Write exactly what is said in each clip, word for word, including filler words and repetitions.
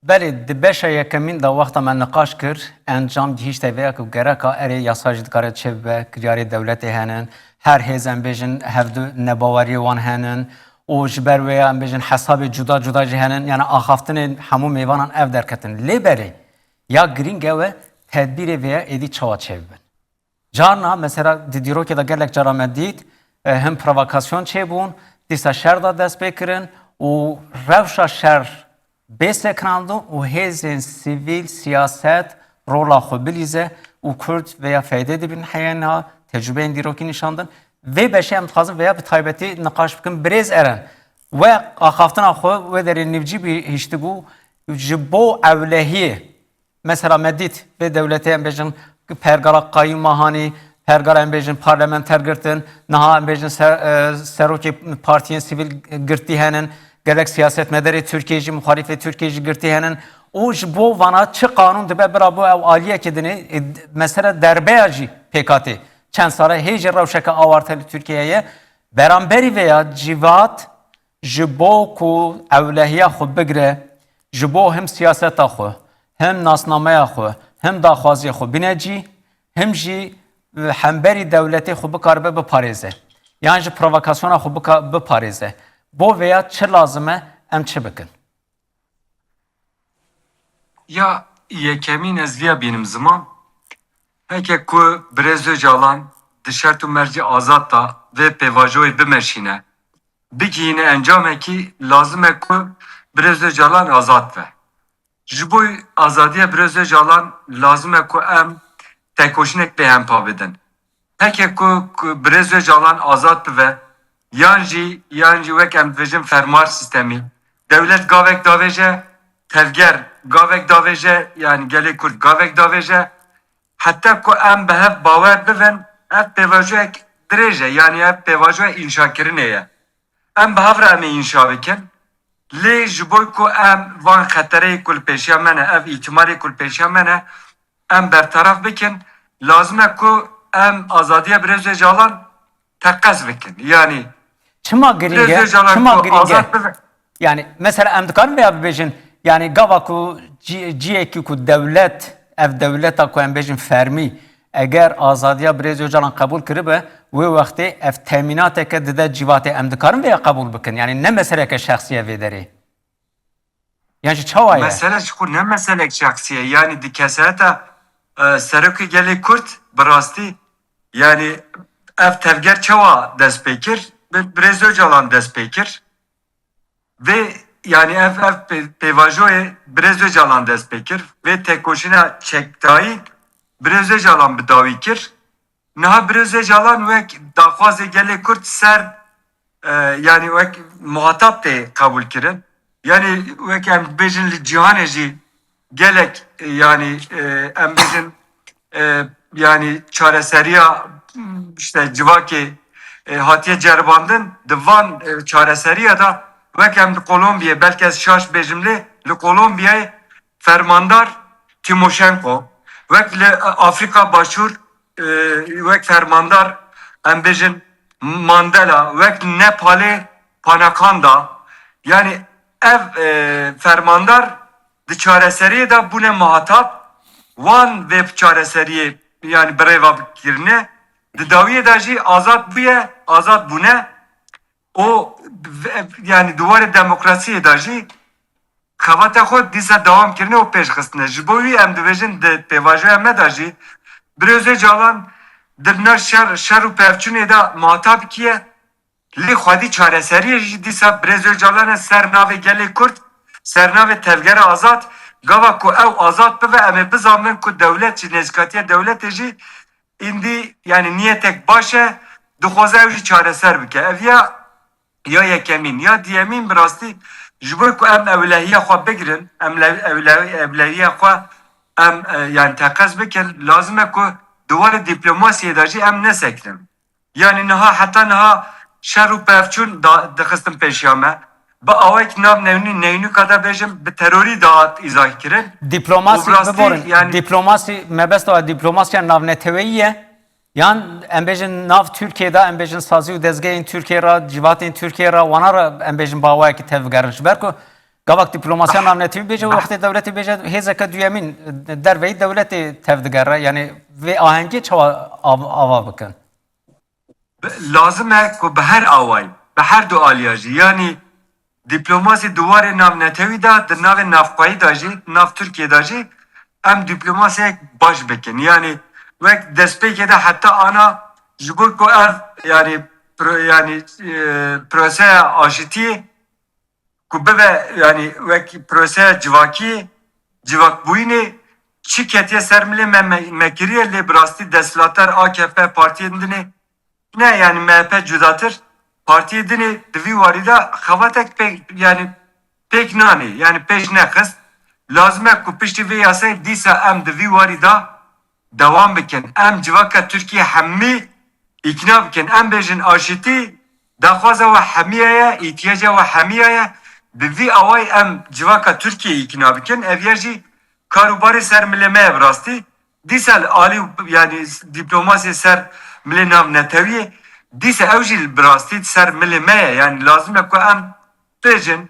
Belê, di beşa yekemîn de wexta me niqaş kir, encam gihîşte vêya ku gereka erê yasa jî dikare çêbibe, kiryarê dewletê henin, her hêz em bêjin hevdu nebaweriyê wan henin û ji ber wê ya em bêjin hesabê cuda cuda jî henin, yani axaftinên hemû mêvanan ev derketin. Lê belê, ya girîng ew e, tedbîrê vêya êdî çawa çêbibin? Carna, mesela, di dîrokê de gelek cara me dît, e, him provokasyon çêbûn, dîsa şer da dest pê kirin û rewşa şer bê sekinandin û hêzên sivîl, siyaset rola xwe bilîze û Kurd vêya feydê dibin heye niha tecrûbeyên dîrokî nîşan din. Vê beşê em dixwazin vêya bi taybetî niqaş bikin. Birêz Eren, we axaftina xwe wê derê nîvcî bihiştibû ji bo ewlehiyê. Mesela me dît vê dewletê em bêjin pergala qayûma hanî, pergala em bêjin parlamenter girtin, niha em bêjin ser, e, serokê partiyên sivîl girtî henin, gelek siyasetmederê Tirkiyê jî, muxalîfê Tirkiyê jî girtî henin. Û ji bo vana çi qanûn dibe bira bo ew aliyekê dinê, e, mesela derbeya jî pêk hatê. Çend sal e hê jî rewşeke awarte li Tirkiyeyê ye. Beramberî vêya cîvat ji bo ku ewlehiya xwe bigire, ji bo him siyaseta xwe, him nasnameya xwe, him daxwaziya xwe bîne cî, him jî, e, hemberî dewletê xwe bikaribe biparêze. Yan ji provokasyona xwe bika-, biparêze. Bo vêya çi lazim e, em çi bikin? Ya yekemîn ez viya bînim ziman. Heke ku Birêz Ocalan di şert û mercê azad da vê pêvajoyê bimeşîne, bigihîne encamekî, lazim e ku Birêz Ocalan azad be. Ji bo azadiya Birêz Ocalan lazim e ku em tekoşînek pê hempa bidin. Heke ku, ku Birêz Ocalan azad bibe, yan jî, yan jî wek em dibêjin fermar sîstemî, dewlet gavek davêje, tevger gavek davêje, yani gelê Kurd gavek davêje, heta ku em bi hev bawer bibin, ev pêvajoyek dirêj e, yani ev pêvajoya înşakirinê ye. Em bi hev re em ê înşa bikin. Lê ji bo ku em van xetereyê ku li pêşiya me ne, ev îhtimalê ku li pêşiya me ne, em bertaraf bikin, lazim e ku em azadiya Birêz Ocalan teqez bikin. Yani Çima girîng Birêz e? Ocalan Çima ku girîng e? azad bibe. Yani mesela em dikarin vêya bibêjin, yani gava ku cî-, ciyekî ku dewlet, ev dewleta ku em bêjin fermî, eger azadiya Birêz Ocalan qebûl kiribe, wê wextê ev temînateke dide cîvatê. Em dikarin vêya qebûl bikin. Yani ne meseleke şexsî ye vê derê. Yan jî çawa ye? Mesele ji xwe ne meselek şexsî ye. Yani di kesayeta, e, serokê gelê Kurd bi rastî, yani ev tevger çawa dest pê kir? Bi-, Birêz Ocalan dest pê kir. Vê, yani ev, ev pê-, pêvajoyê Birêz Ocalan dest pê kir. Vê tekoşîna çekdayî Birêz Ocalan bi dawî kir. Niha Birêz Ocalan wek daxwazê gelê Kurd ser, e, yani wek muhatap tê qebûl kirin. Yani wek em bêjin li cîhanê jî gelek, e, yani, e, em bêjin, e, yani çareseriya, işte civakê, e, hatiye ceribandin, di van, e, çareseriya de wek em li Kolombiyê, belkî ez şaş bêjim lê li Kolombiyayê fermandar Timoşenko, wek li, e, Afrîka Başûr, e, wek fermandar, em bêjin Mandela, wek Nepalê Panakanda, yani ev, e, fermandar di çareseriyê de bûne muhatap, wan vê çareseriyê, yani birêva kirine, di dawiyê de jî azad bûye, azad bûne. O v-, yani di warê demokrasiyê de jî xebata xwe dîsa dewam kirine û pêş xistine. Ji bo wî em dibêjin di pêvajoya me de jî Birêz Ocalan di nav şer, şer û pevçûnê de muhatap kî ye? Lê xwedî çareseriyê jî dîsa Birêz Ocalan e ser navê gelê Kurd, ser navê Tevgera Azad. Gava ku ew azad bibe, em ê bizanin ku dewlet jî, nêzîkatiya dewletê jî îndî, yani niyetek baş e, dixwaze ew jî çareser bike. Ev ya, ya yekemîn. Ya diyemîn, bi rastî ji bo ku em ewlehiya xwe bigirin, em le-, ewle-, ewlehiya xwe em, e, yani teqez bikin, lazim e ku di warê dîplomasiyê de jî em nesekirin. Yani niha, heta niha şer û pevçûn da dixistin pêşiya me. Bi awayek nav neynû-, neynûka de bêjim, bi terorî da îzah kirin. Dîplomasî, û bi rastî biborin, yani dîplomasî, mebesta we dîplomasiya navneteweyî ye? Yan em bêjin nav Tirkiyê de, em bêjin sazî û dezgehên Tirkiyê re, cîvatên Tirkiyê re, wana re em bêjin bi awayekî tevbigerin? Ji ber ku Gavak diplomasiya navnetewî bêje û wextê dewletê bêje hêzeke duyemîn derveyî dewletê tevdigere, yanî vê ahengê çawa av-, ava bikin? Bi-, lazim e ku bi her awayî, bi her du aliya jî, yanî diplomasî di warê navnetewî de, di navê navxweyî de jî, nav Tirkiyê de jî em diplomasiyek baş bikin. Yanî wek destpêkê de heta ana ji bo ku ev, yanî pro-, yanî, e, proseya aşitiyê ku bibe, yanî wek proseya civakî, civakbûyînê çi ketiye ser milê me, me, me kiriye, lê bi rastî desthilatdar A K P partiyên dinê ne, yanî M H P cudatir, partiyê dinê di vî warî de xebatek pêk, yanî pêk nanê, yanî pêş nexist. Lazim e ku piştî vê yasayê dîsa em di vî warî de dewam bikin. Em civaka Tirkiyê hemî îkna bikin. Em bêjin aşitî daxwaza we hemiya ye, îtiyaca we hemiya ye. Bi vî awayî em civaka Tirkiyê îkna bikin. Ev ya jî kar û barê ser milê me ye bi rastî. Dîsa li alî, yanî dîplomasiyê ser milê navnetewiyê, dîsa ew jî bi rastî ser milê me ye. Yanî lazim e ku em bêjin,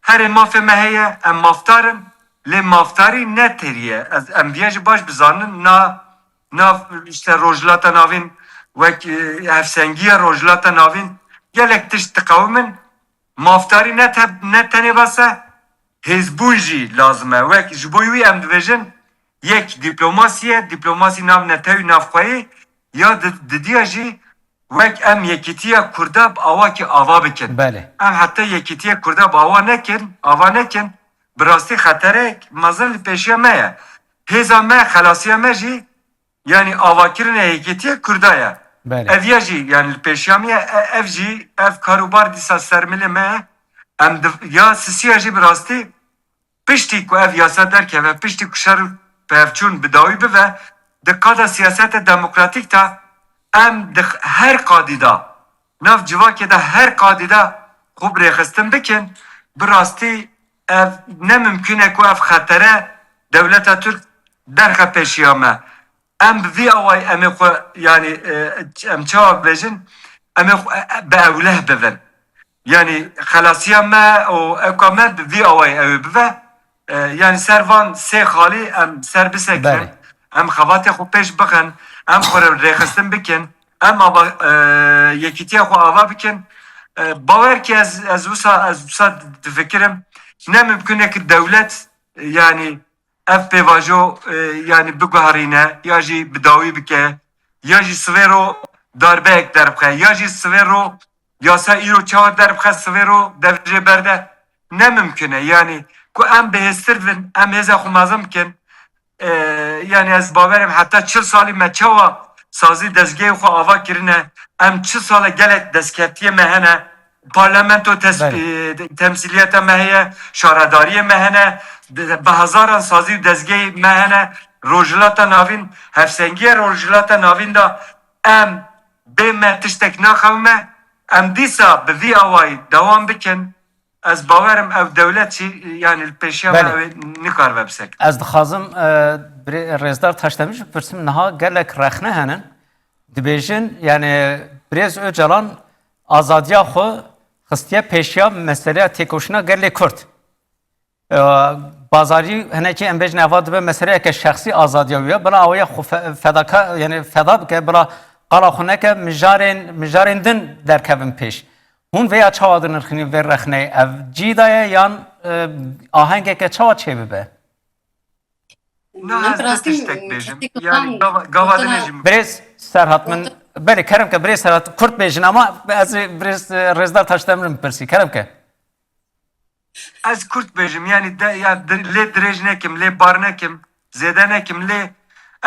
herê mafê me heye, em mafdar in, lê mafdarî ne têrî ye. Ez, em viya jî baş bizanin, na, nav, işte, Rojhilata Navîn, wek, e, hevsengiya Rojhilata Navîn gelek tişt diqewimin. Mafdarî ne te-, ne tenê bes e, hêzbûn jî lazim e. Wek ji bo wî em dibêjin, yek dîplomasî ye, dîplomasî navnetewî, navxweyî, ya di-, didiya jî wek em yekîtiya Kurda bi awakî ava bikin. Belê. Em heta yekîtiya Kurda bi awa nekin, ava nekin, bi rastî xeterek mezin li pêşiya me ye. Hêza me, xelasiya me jî, yanî avakirina yekîtiya Kurda ye. Belê. Ev ya jî, yanî li pêşiya me ye, e-, ev jî, ev karûbar dîsa ser milê me ye. Em div-, ya sisiya jî bi rastî piştî ku ev yasa derkeve, piştî ku şer û pevçûn bi dawî bive, di qada siyaseta demokratîk de em di x-, her qadî de, nav civakê de her qadî de xwe bi rêxistin bikin, bi rastî ev ne mimkûn e ku ev xetere dewleta Tirk derxe pêşiya me. Em bi vî awayî em ê xwe, yanî, e, em çawa bibêjin, em ê xwe, e, e, bi ewleh bibin. Yanî xelasiya me û ewka me bi vî awayî ew ê bibe. E, yanî ser van sê xalî em ser bisekinin, Belê. em xebatê xwe pêş bixin, em xwe re rêxistin bikin, em ava, e, yekîtiya xwe ava bikin. E, bawer ki ez, ez wisa, ez wisa difikirim, ne mimkûn e ki dewlet, e, yanî ev pêvajo, e, yanî biguherîne, ya jî bi dawî bike, ya jî sivêro darbeyek derbixe, ya jî sivêro yasa îro çawa derbixe, sivêro dev jê berde. Ne mimkûn e, yanî ku em bihêztir bin, em hêza xwe mezin bikin. E, yanî ez bawer im heta çil salî me çawa sazî dezgehê xwe ava kirine, em çil sal e gelek destkeftiyê me hene, parlamento tes-, Belê. e, temsîliyeta me heye, şaredariyê me hene, bi, bi hezaran sazî û dezgehê me hene, Rojhilata Navîn, hevsengiya Rojhilata Navîn de em bê me tiştek naxewime, em dîsa bi vî awayî dewam bikin. Ez bawer im ew dewlet jî, yanî li pêşiya me Belê. ew ê nikaribe bisekine. Ez dixwazim, e, birê-, Rêzdar Taşdemir jî bipirsim, niha gelek rexne hene. Dibêjin, yanî Birêz Ocalan azadiya xwe xistiye pêşiya meseleya têkoşîna gelê Kurd. E, Bazarî hinekî em bêjin eva dibe meseleyeke şexsî azadiya wî ye, bila awaya xwe fe-, fedaka, yanî feda bike, bila qala xwe neke, mijarên, mijarên din derkevin pêş. Hûn vêya çawa dinirxînin vê rexneyê? Ev cî de ye yan, e, ahengeke çawa çêbibe? Na, Min ez bi rastî tiştek bêjim. Yanî gava, gava dinê jî min Birêz Serhat min, belê, kerem ke, Birêz Serhat, kurt bêjin ama ez ê Birêz, e, Rêzdar Taşdemir min pirsî, kerem ke. Ez kurt bêjim, yanî de, ya dir-, lê dirêj nekim, lê bar nekim, zêde nekim, lê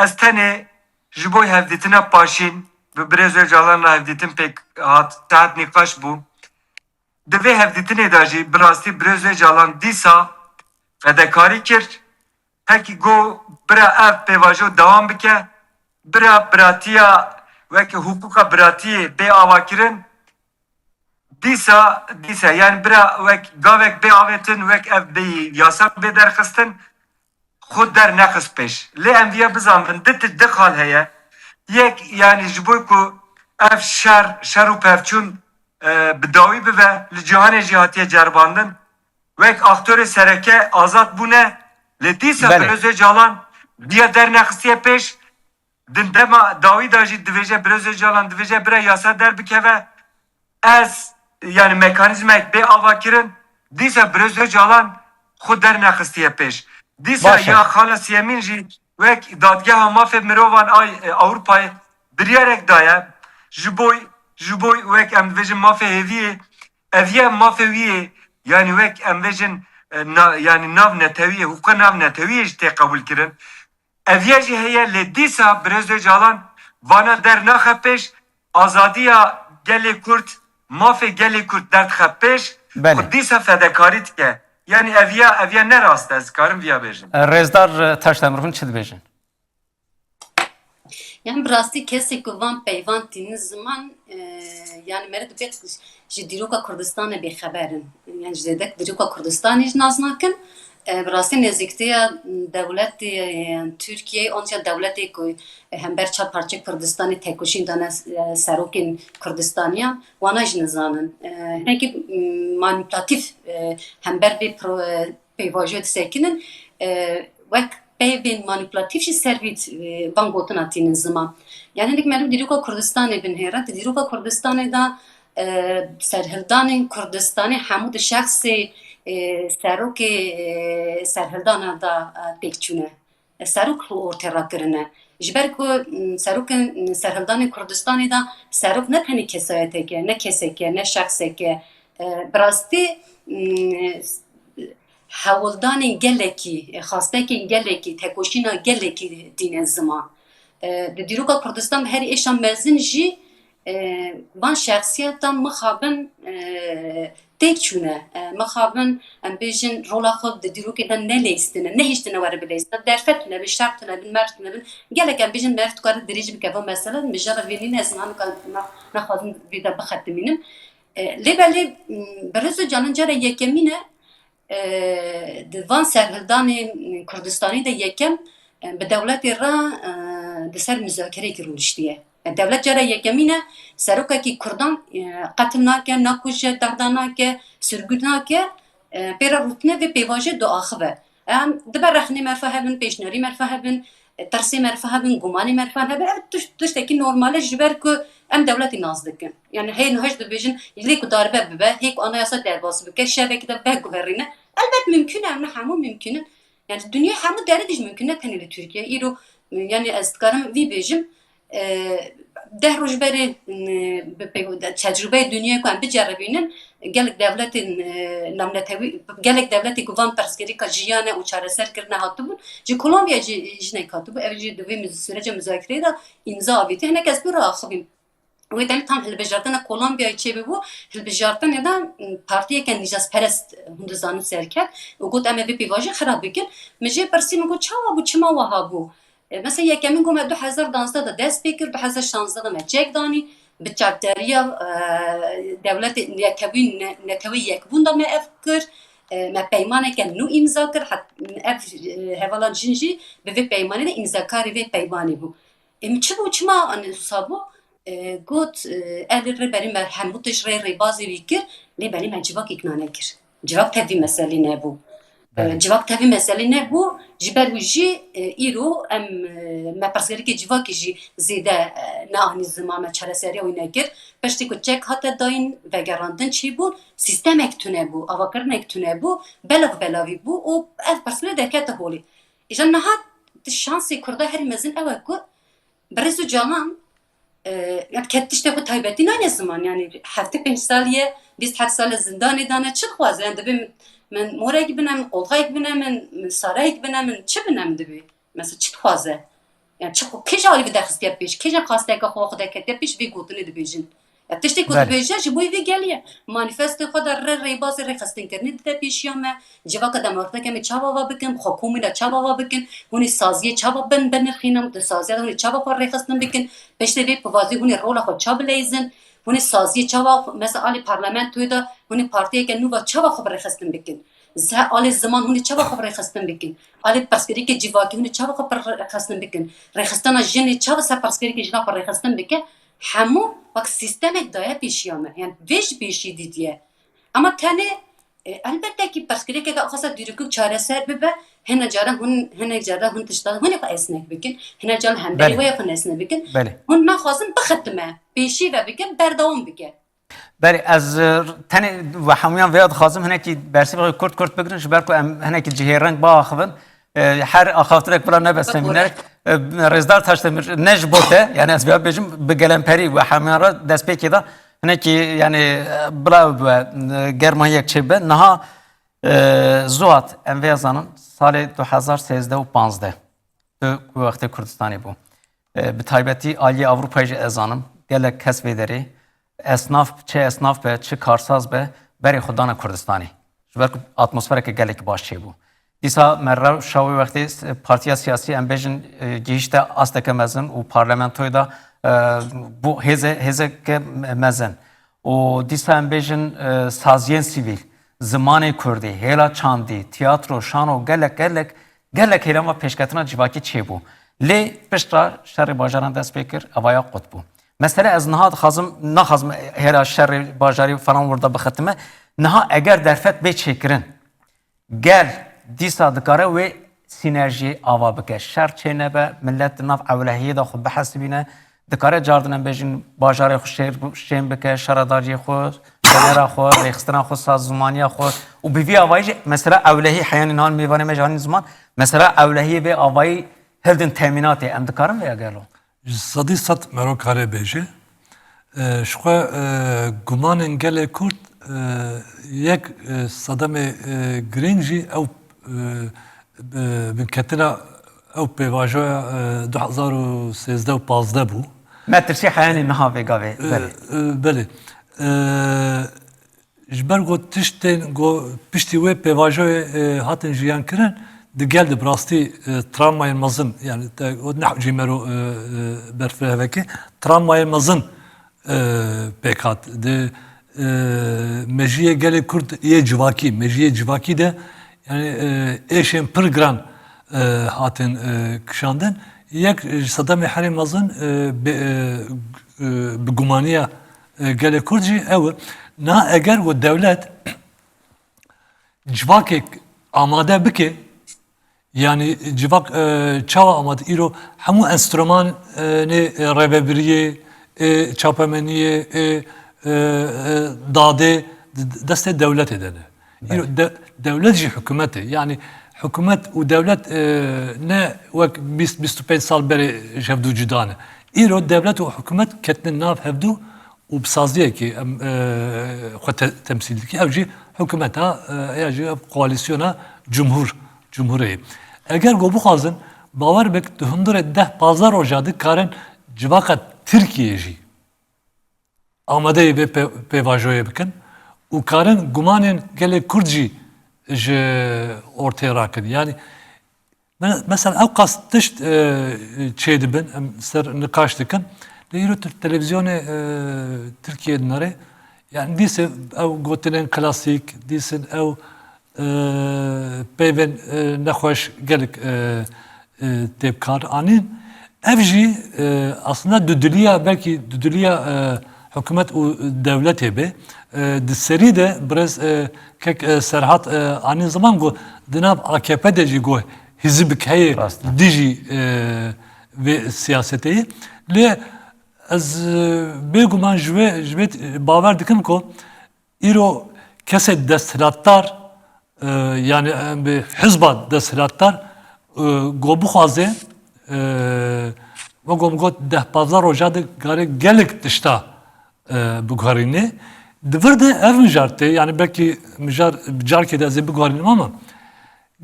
ez tenê ji bo hevdîtina paşîn, bi Birêz Ocalan re hevdîtin pêk hat, saet nîqaş bû. Di vê hevdîtinê de jî bi rastî Birêz Ocalan dîsa fedekarî kir. Hekî got, bira ev pêvajo dewam bike, bira biratiya, weke hiqûqa biratiyê bê avakirin, dîsa, dîsa, yanî bira wek gavek bê avêtin, wek ev bê yasa bê derxistin, xwe dernexist pêş. Lê em viya bizanbin, di ti-, di xal heye. Yek, yanî ji bo ku ev şer, şer û pevçûn, e, bi dawî bibe, li cîhanê jî hatiye ceribandin. wek aktorê sereke azad bûne. Lê dîsa Belê. Birêz Ocalan diya dernexistiye pêş. Di dema dawî de jî dibêje, Birêz Ocalan dibêje bira yasa derbikeve. Ez, yani mekanîzmayek bê ava kirin, dîsa Birêz Ocalan xwe dernexistiye pêş. Dîsa Baş e. Ya xala Siyemîn jî wek Dadgeha Mafê Mirovan ay, e, Ewropayê biryarek daye. Ji bo, ji bo wek em dibêjin mafê hêviyê, ev ye mafê wî yê, yani wek em bêjin, e, na, yani nav netewiyê, huquqa nav netewiyê jî tê qebûl kirin. Ev ye jî heye, lê dîsa Birêz Ocalan vana dernaxe pêş, azadiya gelê Kurd, mafê gelê Kurd derdixe pêş, Belê. Xwe dîsa fedekarî dike. Yani ev ya, ev ya ne rast e, ez karim viya bêjim. Rêzdar, e, Taşdemir, hûn çi dibêjin? Yani bi rastî kesê ku van peyvan tînin ziman, e, yani meriv dibe ji dîroka Kurdistanê bêxeber in. Yani ji zêdek dîroka Kurdistanê jî nas nakin. E, bi rastî nêzîktiya dewletê, e, Tirkiyeyê, onca dewletê ku hember çar parçeyê Kurdistanê tekoşîn dane, e, serokên Kurdistaniyan, wana jî nizanin. E, hinekî, m, manipulatif, e, hember vê pro-, e, pêvajoyê disekinin, e, wek peyvên manipulatif jî ser vî, e, van gotina tînin ziman. Yani hinek meriv dîroka Kurdistanê binihêre, di dîroka Kurdistanê de, e, serhildanên Kurdistanê hemû di şexsê, e, serokê, e, serhildana de, e, pêk çûne. Serok ortê rakirine. Ji ber ku, m, serokên, m, serhildanên Kurdistanê de serok ne tenê kesayetek e, ne kesek e, ne şexsek e. E, bi rastî, m, hewldanên gelekî, xastekên gelekî, tekoşîna gelekî tîne ziman. E, di dîroka Kurdistan bi herî êşa mezin jî, e, van şexsiyetan mixabin, e, têk çûne. E, mixabin, em bêjin, rola xwe di dîrokê de neleyîstine, nehiştine were bileyîstine. Derfet tune bin, şer tune bin, merv tune bin. Gelek em bêjin merv dikare dirêj bike va mesele, mijara vê nîne, ez niha nika ne-, nexwazim vê de bixetimînim. E, lê belê, m, Birêz Ocalan cara yekemîn e, e, di van serhildanên Kurdistanî de yekem, e, bi dewletê re, e, di ser muzakerekî rûniştiye. E, dewlet cara yekemîn e, serokekî Kurdan, e, qetil nake, nakuje, dehda nake, sirgûn nake, e, pê re rûtine vê pêvajoyê diaxive. Em dibe rexnê merfa hebin, pêşniyarî merfa hebin, e, tirsê merfa hebin, gumanê merfa hebe. Ev tişt-, tiştekî normal e, ji ber ku em dewletî nas dikin. Yani hê niha jî dibêjin, lê ku darbe bibe, hê ku anayasa derbas bike, şevekî de veguherîne. Elbet mimkun e, em ne hemû mimkun in. Yani dinyê hemû derê de jî mimkun, ne tenê li Tirkiye. Îro, yani ez dikarim vî bêjim, e, deh roj berê, e, bi pê-, tecrûbeyê dinyê ku em biceribînin, gelek dewletên, e, navnetewî, gelek dewletê ku van pirsgirêka jiyane û çareser kirine hatibûn, ji Kolombiya jî jinek hatibû, ev jî di vê miz-, sürece muzakereyê de îmza avêtiye. Hinek ez pê re axivîm. Wê demê tam hilbijartina Kolombiyayê çêbibû, hilbijartinê de, m, partiyeke nîjasperest, hûn dizanin, serket û got, em ê vê pêvajoyê xirab bikin. Min jê pirsî, min got, çawa bû, çima wiha bû? E, mesela yekemîn got, me du hezar danzdeh de dest pê kir, du hezar şanzdeh de me çek danî, bi çavderiya, e, dewletê netewî, ne-, netewê yekbûn de me ev kir, e, me peymaneke nû îmza kir, het-, ev, e, hevalan jin jî bi vê peymanê de îmzakarê vê peymanê bû. Em çi bû, çima, yani, wisa bû? E, got, e, ev li rêberî me hemû tişt rê rêbazê wî kir, lê belê me civak îkna nekir. Civak tevî meselê nebû. E, Belê. Civak tevî meselê nebû, ji ber wî jî, e, îro em, e, me pirsgirêkê civakî jî zêde, e, neanî ziman, me çareseriya wî nekir. Piştî ku çek hate dayîn, vegerandin çêbû, sîstemek tune bû, avakirinek tune bû, belav belavî bû û ev pirsgirêk derkete holê. Îja niha di şansê Kurda herî mezin ew e ku Birêz Ocalan, e, ya ke tiştê xwe taybetî nayne ziman, yani heftê pênc salî ye, bîst heft sal e zindanê de ne, çi dixwaze? Yani divê min, min morek bine, min qolxayek bine, min, min sarayek bine, min çi bine, min divê? Mesela çi dixwaze? Yani çi xwe, kê ji alî vê derxistiye pêş? Kê ji xasteke xwe, xwe derketiye pêş vê gotinê dibêjin? Ya tiştê ku Belê. Dibêje ji bo vê gelê ye. Manîfestê xwe de rê rêbazê rêxistinkirinê dide pêşiya me. Civaka demokratîk em ê çawa va bikin, xwe komî de çawa va bikin, hûn ê saziyê çawa bin, binirxînin, di saziya de hûn ê çawa xwe rêxistin bikin, piştê vê pivazî hûn ê rola xwe ça bileyzin, hûn ê saziyê çawa, mesela alê parlamentoyê de hûn ê partiyeke nû ve çawa xwe bi rêxistin bikin. Ze-, alê ziman hûn ê çawa xwe bi rêxistin bikin. Alê pirsgirêkê civakî hûn ê çawa xwe bi rêxistin bikin. Rêxistina jinê çawa ser pirsgirêkê jina xwe rêxistin bike. Hemû wek sîstemek daye pêşiya me. Yani vê ji pêşî dîtiye. Ama tenê E, elbette ki pirsgirêkeke xwesa dîrokî çareser bibe, hinek caran hûn, hinek caran hûn tiştan hûn ê xwe esnek bikin, hinek caran hemberî Belê. wê xwe nesne bikin. Belê. Hûn naxwazin bixitime, pêşî ve bike, berdewam bike. Belê, ez, e, tenê we hemûyan vêya dixwazim hinekî bersîvê kurt kurt bigirin, ji ber ku em hinekî cihê reng biaxivin. E, her axaftinek bila nebe semîner. E, Rêzdar Taşdemir, ne ji bo te, yani ez vêya bêjim, bi gelemperî we hemûyan re destpêkê de hinekî, yani, e, bila we, e, germayiyek çêbe. Niha, e, Zuhat, em vêya zanin, salê du hezar sêzdeh û panzdeh tu ku wextê Kurdistanê bû. E, bi taybetî aliyê Ewropayê jî ez zanim, gelek kes vê derê, esnaf, çi esnaf be, çi karsaz be, berê xwe dane Kurdistanê. Ji ber ku atmosfereke gelekî baş çêbû. Dîsa me rewşa wê wextê s-, partiya siyasî, em bêjin, e, gihîşte asteke mezin û parlamentoyê de, e, bû hêze-, hêzeke me-, mezin. Û dîsa em bêjin, e, saziyên sivîl, zimanê kurdî, hêla çandî, tiyatro, şano, gelek, gelek, gelek hêlama pêşketina civakî çêbû. Lê piştre şerê bajaran dest pê kir, evaya qut bû. Mesele ez niha dixwazim, naxwazim hêla şerê bajarî falan wir de bixitime. Niha eger derfet bê çêkirin, gel dîsa dikare wê sînerjiyê ava bike. Şer çê nebe, millet di nav ewlehiyê de xwe bihesibîne. Dikare cardin em bêjin bajarê xwe şêr, şên bike, şaredariyê xwe, hunera xwe, rêxistina xwe, sazûmaniya xwe û bi vî avayî jî mesela ewlehî heyanî nihan mêvanê me ji hanî ziman, mesela ewlehiyê vê avayî hildin temînatê. Em dikarin vêya gelo? Ji sedî sed mero kare bêje. E, ji xwe, e, gumanên gelê Kurd, e, yek, e, sedemê, e, girîng jî ew, e, bi-, binketina ew pêvajoya, e, du hezar û sêzdeh û pazdeh bû. Me tirsî heyanî niha vê gavê, E, belê. e, belê. E, Ji ber ku tiştên ku piştî wê pêvajoyê, e, hatin jiyan kirin, di gel de bi rastî, e, travmayên mezin, yani te got neh cî mero, e, e, berfirehvekê, travmayên mezin, e, pêk hat. Di, e, mejiyê gelê Kurd yê civakî, mejiyê civakî de, yani, e, êşên pir giran, e, hatin, e, kişandin. Yek ji sedemê herî mezin, e, bi, e, e, bi gumaniya e, gelê Kurd jî ew e. Niha eger ku dewlet civakek amade bike, yani civak, e, çawa amade? Îro hemû enstrûmanê, e, rêvebiriyê, e, çapemeniyê, e, e, e, dadê di destê dewletê de ne. Îro Belê. de-, dewlet jî hikûmet e. Yani hikûmet û dewlet, e, ne wek bîst, bîst û pênc sal berê ji hevdû cuda ne. Îro dewlet û hikûmet ketine nav hevdû û bi saziyekê em, e, xwe te-, temsîl dike. Ew jî hikûmeta, e, ya jî ev koalîsyona cumhur, cumhurê ye. Eger ku bixwazin, bawer bik, di hundirê deh pazdeh roja de karin civaka Tirkiyê jî amadeyê vê pê-, pêvajoyê bikin û karin gumanên gelê Kurd jî ji ortê rakin. Yani, me-, mesela ew qas tişt, e, çêdibin, em ser niqaş dikin. Lê îro tu televîzyonê, e, Tirkiyê dinere, yani dîse ew gotinên klasîk, dîsin ew e, peyvên, e, nexweş gelek, e, e, tê bi kar anîn. Ev jî, e, aslında dudiliya, belkî dudiliya, e, hikûmet û dewletê be. E, di serî de birêz, e, kek, e, Serhat, e, anîn ziman ku di nav A K P de jî ku hizibik heye Rast e. dijî, e, vê siyasetê ye. Lê ez, e, bêguman ji wê, ji wê bawer dikim ku Îro kesê desthilatdar, e, yani, em bi hizba desthilatdar, e, go bixwaze, e, wek ku min got, deh pazdeh roja de kare gelek tişta, e, biguherîne. Di vir de ev mijar tê, yani belkî mijar bi carkê de ez ê biguherînim ama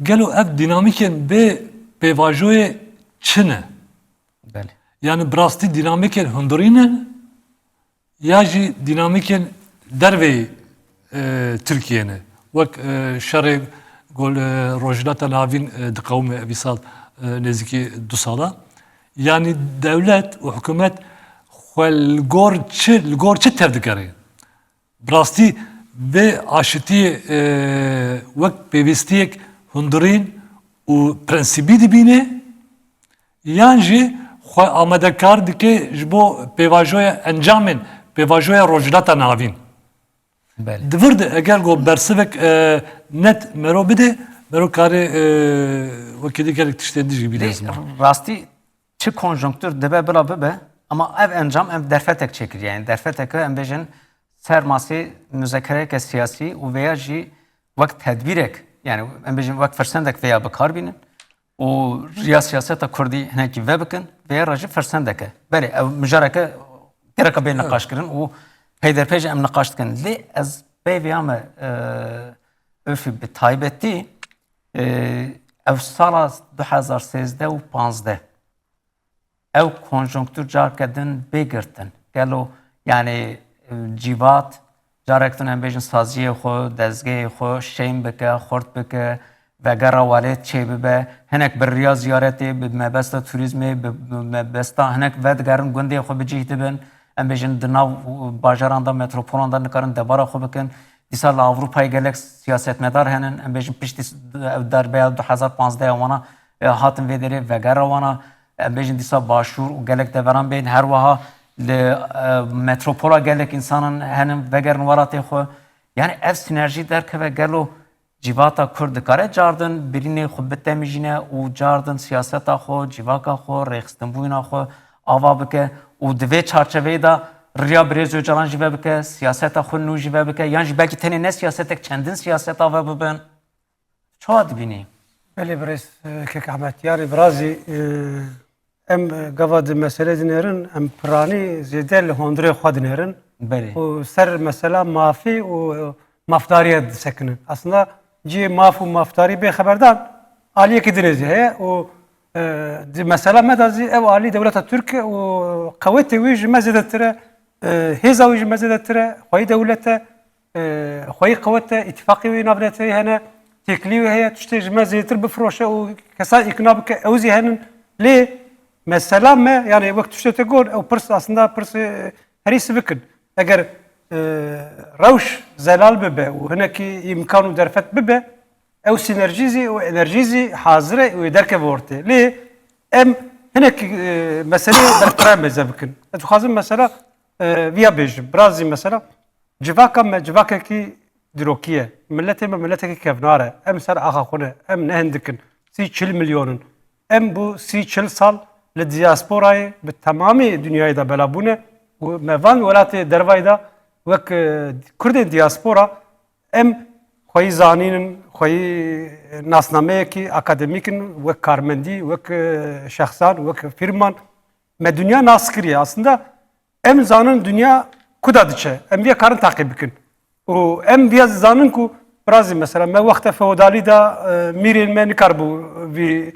gelo ev dînamîkên bê pêvajoyê çi ne? Belê. Yani bi rastî dînamîkên hundirî ne? Ya jî dînamîkên derveyî, e, Tirkiyê ne. Wek, e, şerê gol, e, Rojhilata Navîn, e, diqewime vî sal, e, nêzîkî du sala. Yanî dewlet û hikûmet xwe li gor çi, li gor çi tevdigere? Bi rastî vê aşitiyê, e, wek pêwîstiyek hundirîn û prensîbî dibîne? Yan jî xwe amadekar dike ji bo pêvajoya encamên pêvajoya Rojhilata Navîn. Belê. Di vir de eger go bersivek, e, net mero bide, mero karê, e, wekî di gelek tiştên dijî bîne. Rastî çi konjonktur dibe bila bibe, ama ev encam em derfetek çêkiriye. Yani derfetek em bêjin ser masê muzekereyeke siyasî û veya jî wek tedbîrek, yani em bêjin wek firsendek veya bi kar bînin û riya siyaseta Kurdî hinekî vebikin, veya re jî firsendeke. Belê, ev mijareke gereka bê niqaş kirin û peyderpey jî em niqaş dikin. Lê ez peyvê me, e, Öfî bi taybetî, e, ev sala du hezar sêzdeh û panzdeh ew konjonktur careke din bê girtin. Gelo, yani, e, cîvat, carek din em bêjin saziyê xwe, dezgehê xwe şên bike, xurt bike, vegera welêt çêbibe, hinek bi riya ziyaretê, bi mebesta turîzmê, bi, bi mebesta hinek vedigerin gundê xwe bi cih dibin, em bêjin di nav bajaran de, metropolan de nikarin debara xwe bikin. Dîsa li Ewropayê gelek siyasetmedar henin, em bêjin piştî s-, ev darbeya du hezar panzdeh ya wana, e, hatin vê derê vegera wana, em bêjin dîsa Başûr û gelek deveran bên, her wiha li, e, metropola gelek însanan henin vegerin welatê xwe. Yani ev sinerjî derkeve gelo civata Kurd dikare cardin birînê xwe bitemijîne û cardin siyaseta xwe, civaka xwe, rêxistinbûyina xwe ava bike û di vê çarçeveyê de riya Birêz Ocalan jî vebike, siyaseta xwe nû jî vebike, yan jî belkî tenê ne siyasetek, çendin siyaseta ve bibin. Çawa dibînî? Belê birêz, e, kek Ehmed, yani birazî, e, em, e, gava di meselê dinêrin, em piranî zêde li hundirê xwe dinêrin. Belê. Û ser mesela mafî û, e, mafdariyê disekinin. Aslında cihê maf û mafdarî bê xeberdan aliyekî dinê zî heye û, e, di mesela me de zî ev alî dewleta Tirk e û qewetê wî ji me zêdetir e, e, hêza wî ji me zêdetir e, xweyî dewlet e, e, xweyî qewet e, îtîfaqê wî navnetewî hene, têkilî wî heye, tiştê ji me zêdetir bifiroşe û kesan îkna bike, ew zî henin. Lê mesela me, yani wek tiştê te got, ew pirs aslında pirsê herî sivik in. Eger, e, rewş zelal bibe û hinekî îmkan û derfet bibe, ew sînerjî zî û enerjî zî hazir e û ê derkeve ortê. Lê em hinekî, e, meseleyê berfireh mêze bikin. Ez dixwazim mesela, e, viya bêjim. Biraz zî mesela, civaka me civakekî dîrokî ye. Miletê me miletekî kevnar e. Em ser axa xwe ne. Em ne hindik in. Sî çil milyon in. Em bû sî çil sal li diasporayê bi temamî dinyayê de bela bûne û me van welatê dervayê de wek, e, Kurdên diaspora em xweyî zanîn in, xweyî nasnameyekî akademîk in, wek karmendî, wek, e, şexsan, wek fîrman me dinya nas kiriye. Aslında em zanin dinya kuda diçe. Em vê karin taqîb bikin. Û em vê zanin ku birazî mesela me wexta feodalî de, e, mîrên me nikaribû vî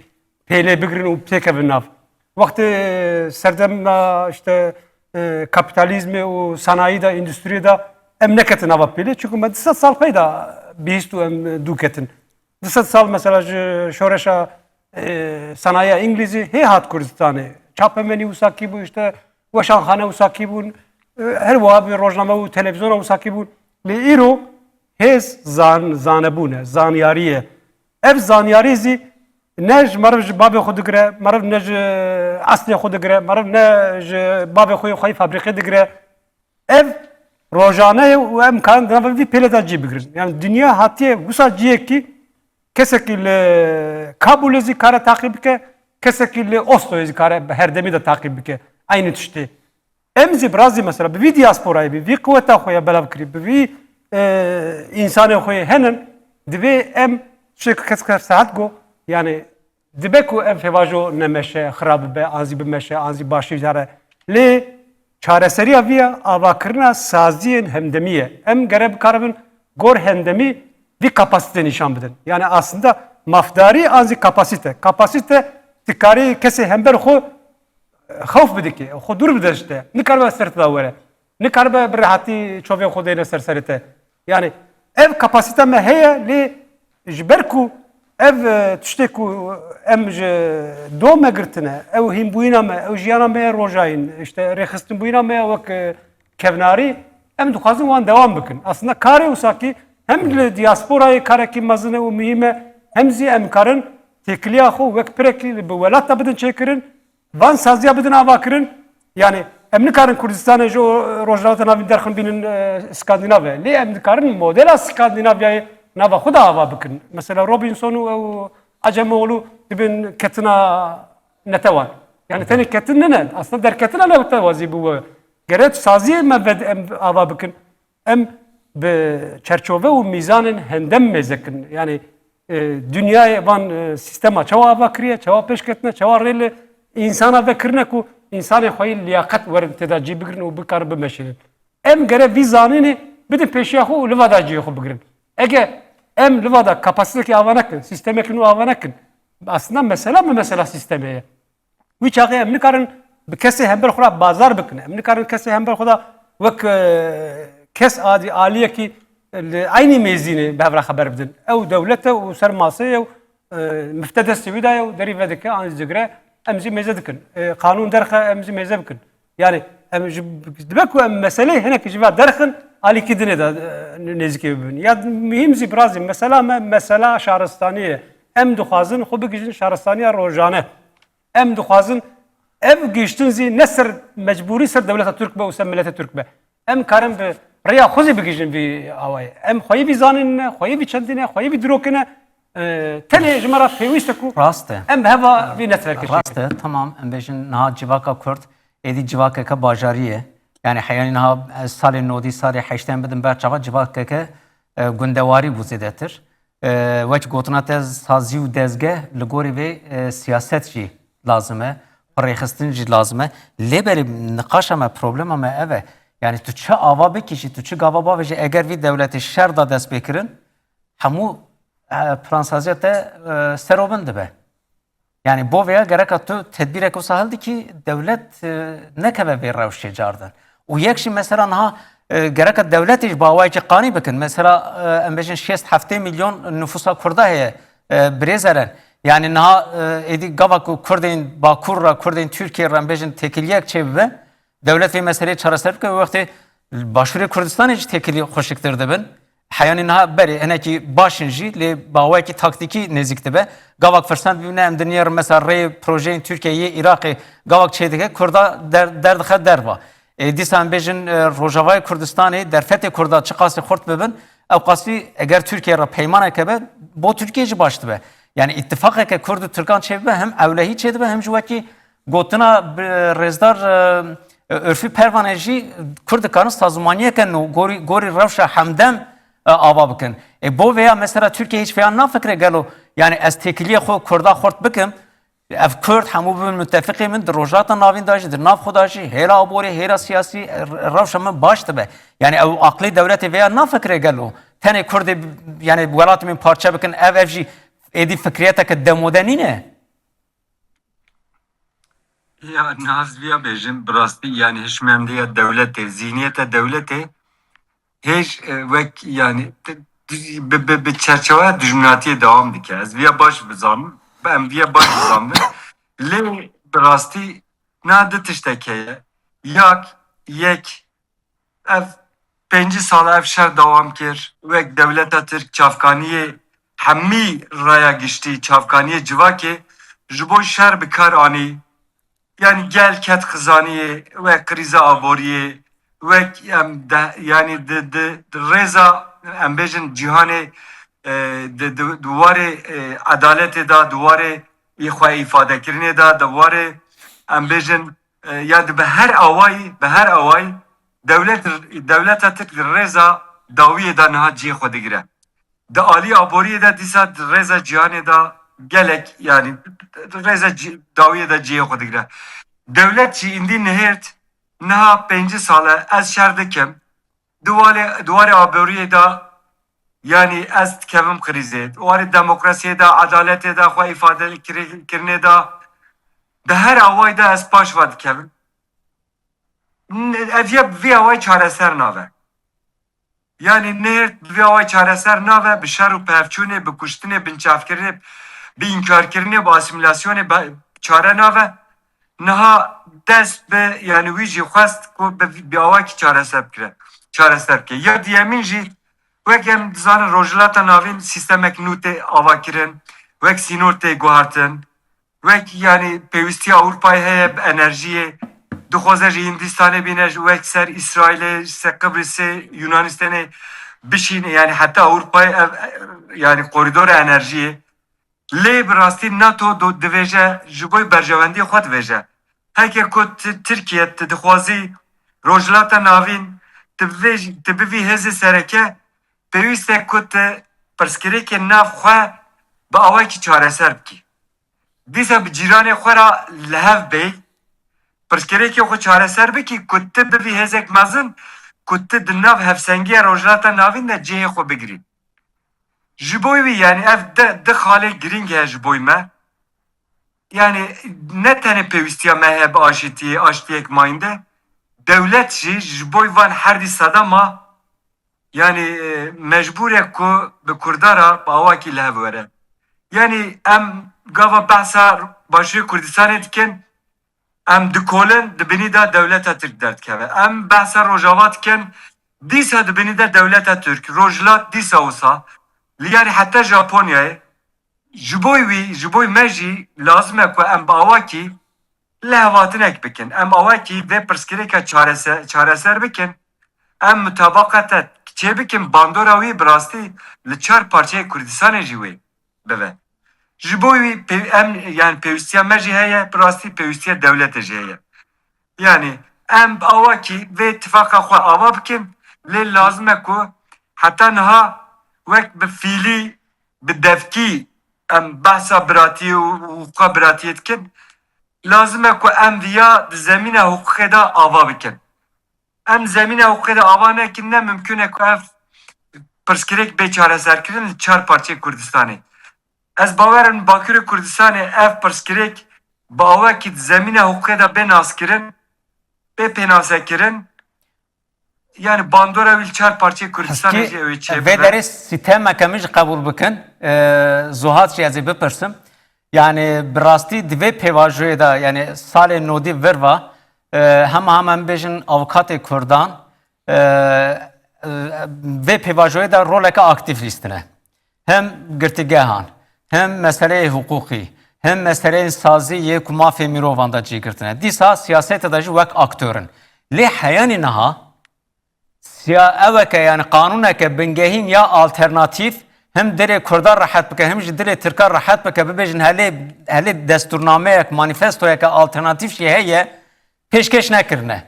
pêlê bigirin û têkevin nav. Wextê serdema işte, e, kapîtalîzmê û sanayî de, endûstriyê de em neketin nava pêlê. Çunku me du sed sal pey de bihîst û em dû ketin. Du sed sal mesela ji şoreşa, e, sanayiya Îngilîzî hê hat Kurdistanê. Çapemenî wisa kî bû, işte weşanxane wisa kî bûn, e, her wiha bi rojname û televîzyona wisa kî bûn. Lê îro hêz zan-, zanebûn e, zanyarî ye. Ev zanyarî zî ne ji meriv ji bavê xwe digire, meriv ne ji eslê xwe digire, meriv ne ji bavê xwe yê xweyî fabrîqê digire. Ev rojane ye û em karin di nava vî pêlê de cî bigirin. Yani dinya hatiye wisa ciyekî kesekî li Kabulê zî kare taqîb bike, kesekî li Osloyê zî kare bi herdemî de taqîb bike. Eynî tiştê. Em zî birazî mesela bi vî diasporayê, bi vî quweta xwe ya belav kirî, bi vî, e, însanê xwe yê henin, divê em şêk kes kes saet go, yani dibe ku ev pêvajo nemeşe, xirab bibe, an zî bimeşe, an zî başî jare. Lê çareseriya vî ya avakirina saziyên hemdemî ye. Em gere bikaribin gor hemdemî vî kapasite nîşan bidin. Yani aslında mafdarî an zî kapasite. Kapasite tu karî kesê hember xwe xewf bidikê, xwe dûr bide ji te. Nikaribe ser te de were. Nikaribe bi rehetî çovê xwe deyne ser serê te. Yani ev kapasite me heye, lê ji ber ku ev, e, tiştê ku em ji do me girtine, ew hînbûyîna me, ew jiyana me ye rojayîn, işte rêxistinbûyîna me ye wek, e, kevnarî, em dixwazin wan dewam bikin. Aslında karê wisa kî hem li diasporayê karekî mezin e û muhîm e, hem zî em karin têkiliya xwe wek pirekî li bi welat de bidin çêkirin, van saziya bidin avakirin. Yani Em nikarin Kurdistanê ji Rojhilata Navîn derxin bînin, e, Skandinavya. Lê em dikarin modela Skandinavyayê nava xwe de ava bikin. Mesela Robinson û ew Acemoğlu dibin ketina netewan. Yani tenê ketin ne ne. Aslında derketina netewa zî bû. Gere saziyê me ved em ava bikin. Em bi çerçove û mîzanên hende mêze kirin. Yani, e, dinyayê van, e, sîstema çawa ava kiriye, çawa pêş ketine, çawa rê li însana vekirine ku însanê xweyî liyaqet werin tê de cî bigirin û bikarin bimeşînin. Em gere vî zanînê bidin pêşiya xwe û li va da cihê xwe bigirin. Ege em li va da kapasîtekî ava nekin, sîstemekî nû ava nekin, aslında mesela bi mesela sîstemê ye. Wî çaxê em nikarin bi kesê hember xwe re bazar bikin. Em nikarin kesê hember xwe de wek, e, kes adî aliyekî li eynî mêzînê bi hev re xeber bidin. Ew dewlet e û ser masê ye û, e, mifte destê wî de ye û derî vedike an jî digire, em jî mêze dikin. E, qanûn derxe, em jî mêze bikin. Yani em ji, dibe ku em meseleyê hinekî ji ve derxin, alîkî dinê de, e, nêzîkê bibin. Ya muhîm jî birazî mesela me, mesela şaristanî ye. Em dixwazin xwe bigihîjin şaristaniya rojane. Em dixwazin ev gihîştin zî ne ser mecbûrî ser dewleta Tirk be û ser mileta Tirk be. Em karin bi rêya xwe zî bigihîjin vî awayê. Em xweyî vî zanîn ne, xweyî vî çendî ne, xweyî vî dirokê ne. E, tenê ji me re pêwîst e ku Rast e. em bi heva vî netwerkê Rast çêkin. e, tamam, em bêjin niha civaka Kurd, êdî civakeke bajarî ye. Yani heyanî niha ez salê nodî, salê heştên bidim ber çava civakeke, e, gundewarî bû zêdetir. E, wek gotina te sazî û dezgeh li gorî vê, e, siyaset jî lazim e, bi rêxistin jî lazim e. Lê berî niqaşa me, problema me ev e. Yani tu çi ava bikî jî, tu çi gava bavêjî, eger vî dewletê şer da destpêkirin, hemû, e, plansaziya te, e, serobin dibe. Yani bo vêya gereka tu tedbîrek wisa hildikî, dewlet, e, nekeve vê rewşê cardin. Û yek jî mesela niha, e, gereka dewletê jî bi awayekî qanî bikin. Mesela, e, em bêjin şêst heftê milyon nifûsa Kurda heye, e, birêz Eren. Yani niha, e, êdî gava ku Kurdên Bakur re, Kurdên Tirkiyê re em bêjin têkiliyek çêbibe, dewlet vê meseleyê çareser bike, wê wextê Başûrê Kurdistanê jî têkilî xweşiktir dibin. Heyanî niha berê hinekî baş in jî, lê bi awayekî taktîkî nêzîk dibe. Gavak firsend bibîne, em dinêrin mesela rê projeyên Tirkiyeyê yê Iraqê gavak çêdike, Kurda der-, derdixe derva. Ê, dîsa em bêjin, e, Rojavayê Kurdistanê derfetê Kurda çiqasî xurt bibin, ew qasî eger Tirkiye re peymanek hebe, bo Tirkiye jî baş dibe. Yani îtifaqeke Kurd û Tirkan çêbibe, hem ewlehî çêdibe, hem jî wekî gotina bi rêzdar, e, Ürfî Pervanê jî Kurd dikarin sazmaniyeke nû gorî, gorî rewşa hemdem, e, ava bikin. Ê, bo vêya mesela Tirkiye hiç vêya nafikire gelo, yani ez têkiliyê xwe Kurda xurt bikim, ev Kurd hemû bibin mutefiqê min di Rojhilata Navîn de jî, di nav xwe de jî, hêla aborî, hêla siyasî, e, rewşa min baş dibe. Yani ew aqlê dewletê vêya nafikire gelo. Tenê Kurdê, yani welatê min parçe bikin, ev, ev jî êdî fikriyeteke demode nîne. Ya, niha ez viya bêjim, bi rastî, yani, hişmendiya dewletê, zihniyeta dewletê, hêj, e, wek, yani, bi, bi, bi çerçeveya dijminatiyê dewam dike. Ez viya baş bizanim, em viya baş bizanin. Lê bi rastî niha du tiştek heye. Yak, yek, ev pêncî sal ev şer dewam kir. Wek dewleta Tirk çavkaniyê hemî raya giştî, çavkaniyê civakê ji bo şer bi kar anî. Yani gel ket xizaniyê, wek krîza aboriyê, wek em de, yani di, di, di rêza em bêjin cîhanê, e, di, di, di warê, e, edaletê de, di warê î xwe îfadekirinê de, di warê em bêjin, e, ya di bi her awayî, bi her awayî dewlet, dewleta Tirk di rêza dawiyê de niha cihê xwe digire. Di alî aboriyê de dîsa di rêza cîhanê de gelek, yani di rêza cî-, dawiyê de cihê xwe digire. Dewlet jî îndî nihêrt, niha pêncî sal e ez şer dikim. Di warê, di warê aboriyê de, yani ez dikevim krîzê. Di warê demokrasiyê de, edaletê de, xwe îfade kiri-, kirinê de, di her awayî de ez paş ve dikevim. N-, ev yek bi vî awayî çareser nabe. Yani nêrt bi vî awayî çareser nabe, bi şer û pevçûnê, bi kuştinê, binçavkirinê, bi înkarkirinê, bi asîmîlasyonê be-, çare nabe. Niha dest bi, yani wî jî xwest ku bi, bi awakî çareser bikire, çareser bike. Ya diyemîn jî, wek em dizanin Rojhilata Navîn sîstemek nû tê avakirin, wek sînor tê guhartin, wek, yani, pêwîstiya Ewropayê heye bi enerjiyê, dixwaze ji Hindistanê bîne, ji wek ser Îsraîlê, ser Qibrisê, Yunanistanê bişîne, yani heta Ewropayê ev, yani korîdora enerjiyê. Lê bi rastî NATO do-, divêje, ji bo berjewendiyê xwe divêje. Heke ku ti-, Tirkiye, tu dixwazî Rojhilata Navîn, tu bivêj-, tu bivî hêzê sereke, pêwîst e ku tu pirsgirêkên nav xwe bi awakî çareser bikî. Dîsa bi cîranê xwe re li hev bêy, pirsgirêkê xwe çareser bikî ku tu bivî hêzek mezin, ku tu di nav hevsengiya Rojhilata Navîn de cihê xwe bigirî. Ji bo wî, yani ev de, di xalê girîng heye ji bo me. Yani ne tenê pêwîstiya me heye bi aşîtiyê, aştiyek mayînde, dewlet jî ji bo van herdî sedema, yani, e, mecbûr e ku bi Kurda re bi awakî li hev were. Yani em gava behsa Başûrê Kurdistanê dikin, em dikolin, di binî de dewleta Tirk derdikeve. Em behsa Rojava dikin, dîsa di binî de dewleta Tirk, Rojhilat dîsa wisa, li, yani heta Japonyayê. Ji bo wî, ji bo me jî lazim e ku em bi awakî lihevhatinek bikin. Em awakî vê pirsgirêka çarese-, çareser bikin. Em mutabaqete çêbikin, bandora wî bi rastî li çar parçeyê Kurdistanê jî wê bibe. Ji bo wî pê-, em, yani pêwîstiya me jî heye, bi rastî pêwîstiya dewletê jî heye. Yani em bi awakî vê tifaqa xwe ava bikin, lê lazim e ku heta niha wek bi fîlî, bi devkî em behsa biratiyê û hiqûqa biratiyê dikin. Lazim e ku em viya di zemîna hiqûqê de ava bikin. Em zemîna hiqûqê de ava nekin, ne mimkun e ku ev pirsgirêk bê çareserkirin li çar parçeyê Kurdistanê. Ez bawer im Bakurê Kurdistanê ev pirsgirêk bi awakî di zemîna hiqûqê de bê naskirin, bê pênasekirin. Yani bandora wî li çar parçeyê Kurdistanê jî ew ê çêbibe. Vê derê sîtemeke min jî qebûl bikin. Ee, Zuhat jî ez ê bipirsim. Yani bi rastî di vê pêvajoyê de, yani salê nodî vir ve, e, hema hema em bêjin avukatê Kurdan, e, e, vê pêvajoyê de roleke aktîf lîstine. Hem girtîgehan, hem meseleyê hiqûqî, hem meseleyên sazî yê ku mafê mirovan de cî girtine. Dîsa siyasetê de jî wek aktor in. Lê heyanî niha siya-, eweke, yani qanûneke bingehîn ya alternatîf hem dilê Kurda rehet bike, hem jî dilê Tirka rehet bike, bibêjin helê, helê destûrnameyek, manîfestoyeke alternatîf jî heye, pêşkêş nekirine.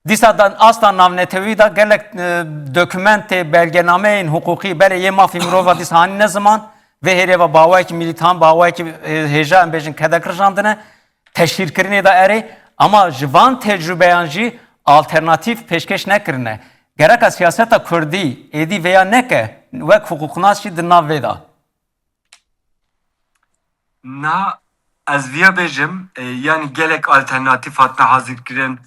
Dîsa da, asta navnetewî de gelek, e, dokumentê, belgenameyên hiqûqî, belê yê mafê mirova dîsa hanîne ziman, vê hêrê ve bi awayekî milîtan, bi awayekî, e, hêja, em bêjin kedek rijandine, teşhîrkirinê de erê, ama ji van tecrûbeyan jî alternatîf pêşkêş nekirine. Gereka siyaseta kurdî êdî vêya neke, wek hiqûqnas jî di nav vê de. Na, ez viya bêjim, e, yani gelek alternatîf hatine hazirkirin,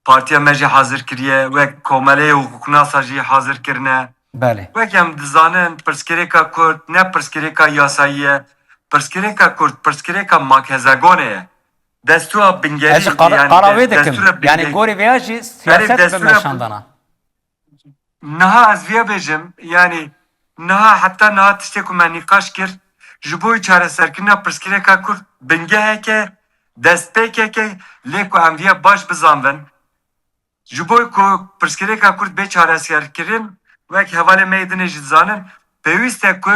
partiya me jî hazir kiriye, wek komeleyê hiqûqnasa jî hazir kirine. Belê. Wek em dizanin, pirsgirêka Kurd ne pirsgirêka yasayî ye, pirsgirêka Kurd pirsgirêka makezegonê ye. Destûra bingerî, Ez jî qara, yani qara de-, wê dikim. destûra Yani bingehîn. gorê vêya jî Berê siyaset bi destûra meşandana. Niha ez viya bêjim, yani niha, heta niha tiştê ku me nîqaş kir, ji bo çareserkirina pirsgirêka Kurd bingeheke, destpêkeke, lê ku em viya baş bizanvin, ji bo ku pirsgirêka Kurd bê çareserkirin, wek hevalê me yê dinê jî dizanin, pêwîst e ku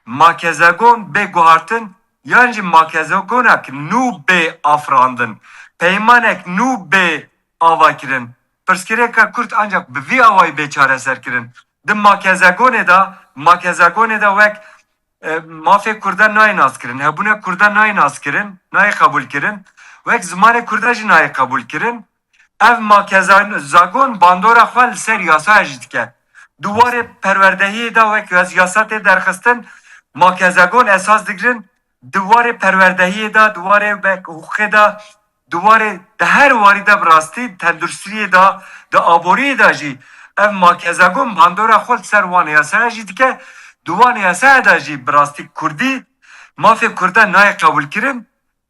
makezegon bê guhartin, yan jî makezegonek nû bê afirandin, peymanek nû bê avakirin. Pirsgirêka Kurd ancak bi vî awayî bê çareserkirin. Di makezegonê de, makezegonê de wek, e, mafê Kurda nayê naskirin, hebûna Kurda nayê naskirin, nayê qebûlkirin, wek zimanê Kurda jî nayê qebûlkirin. Ev makezegon bandora xwe li ser yasaya jî dike. Di warê perwerdehiyê de wek yas-, yasa tê derxistin, makezegon esas digirin, di warê perwerdehiyê de, di warê wek hiqûqê de, di warê, di her warî de bi rastî, tenduristiyê de, di aboriyê de jî ev makezegon bandora xwe li ser wan yasaya jî dike, di wan yasaya de jî bi rastî Kurdî, mafê Kurda nayê qebûlkirin,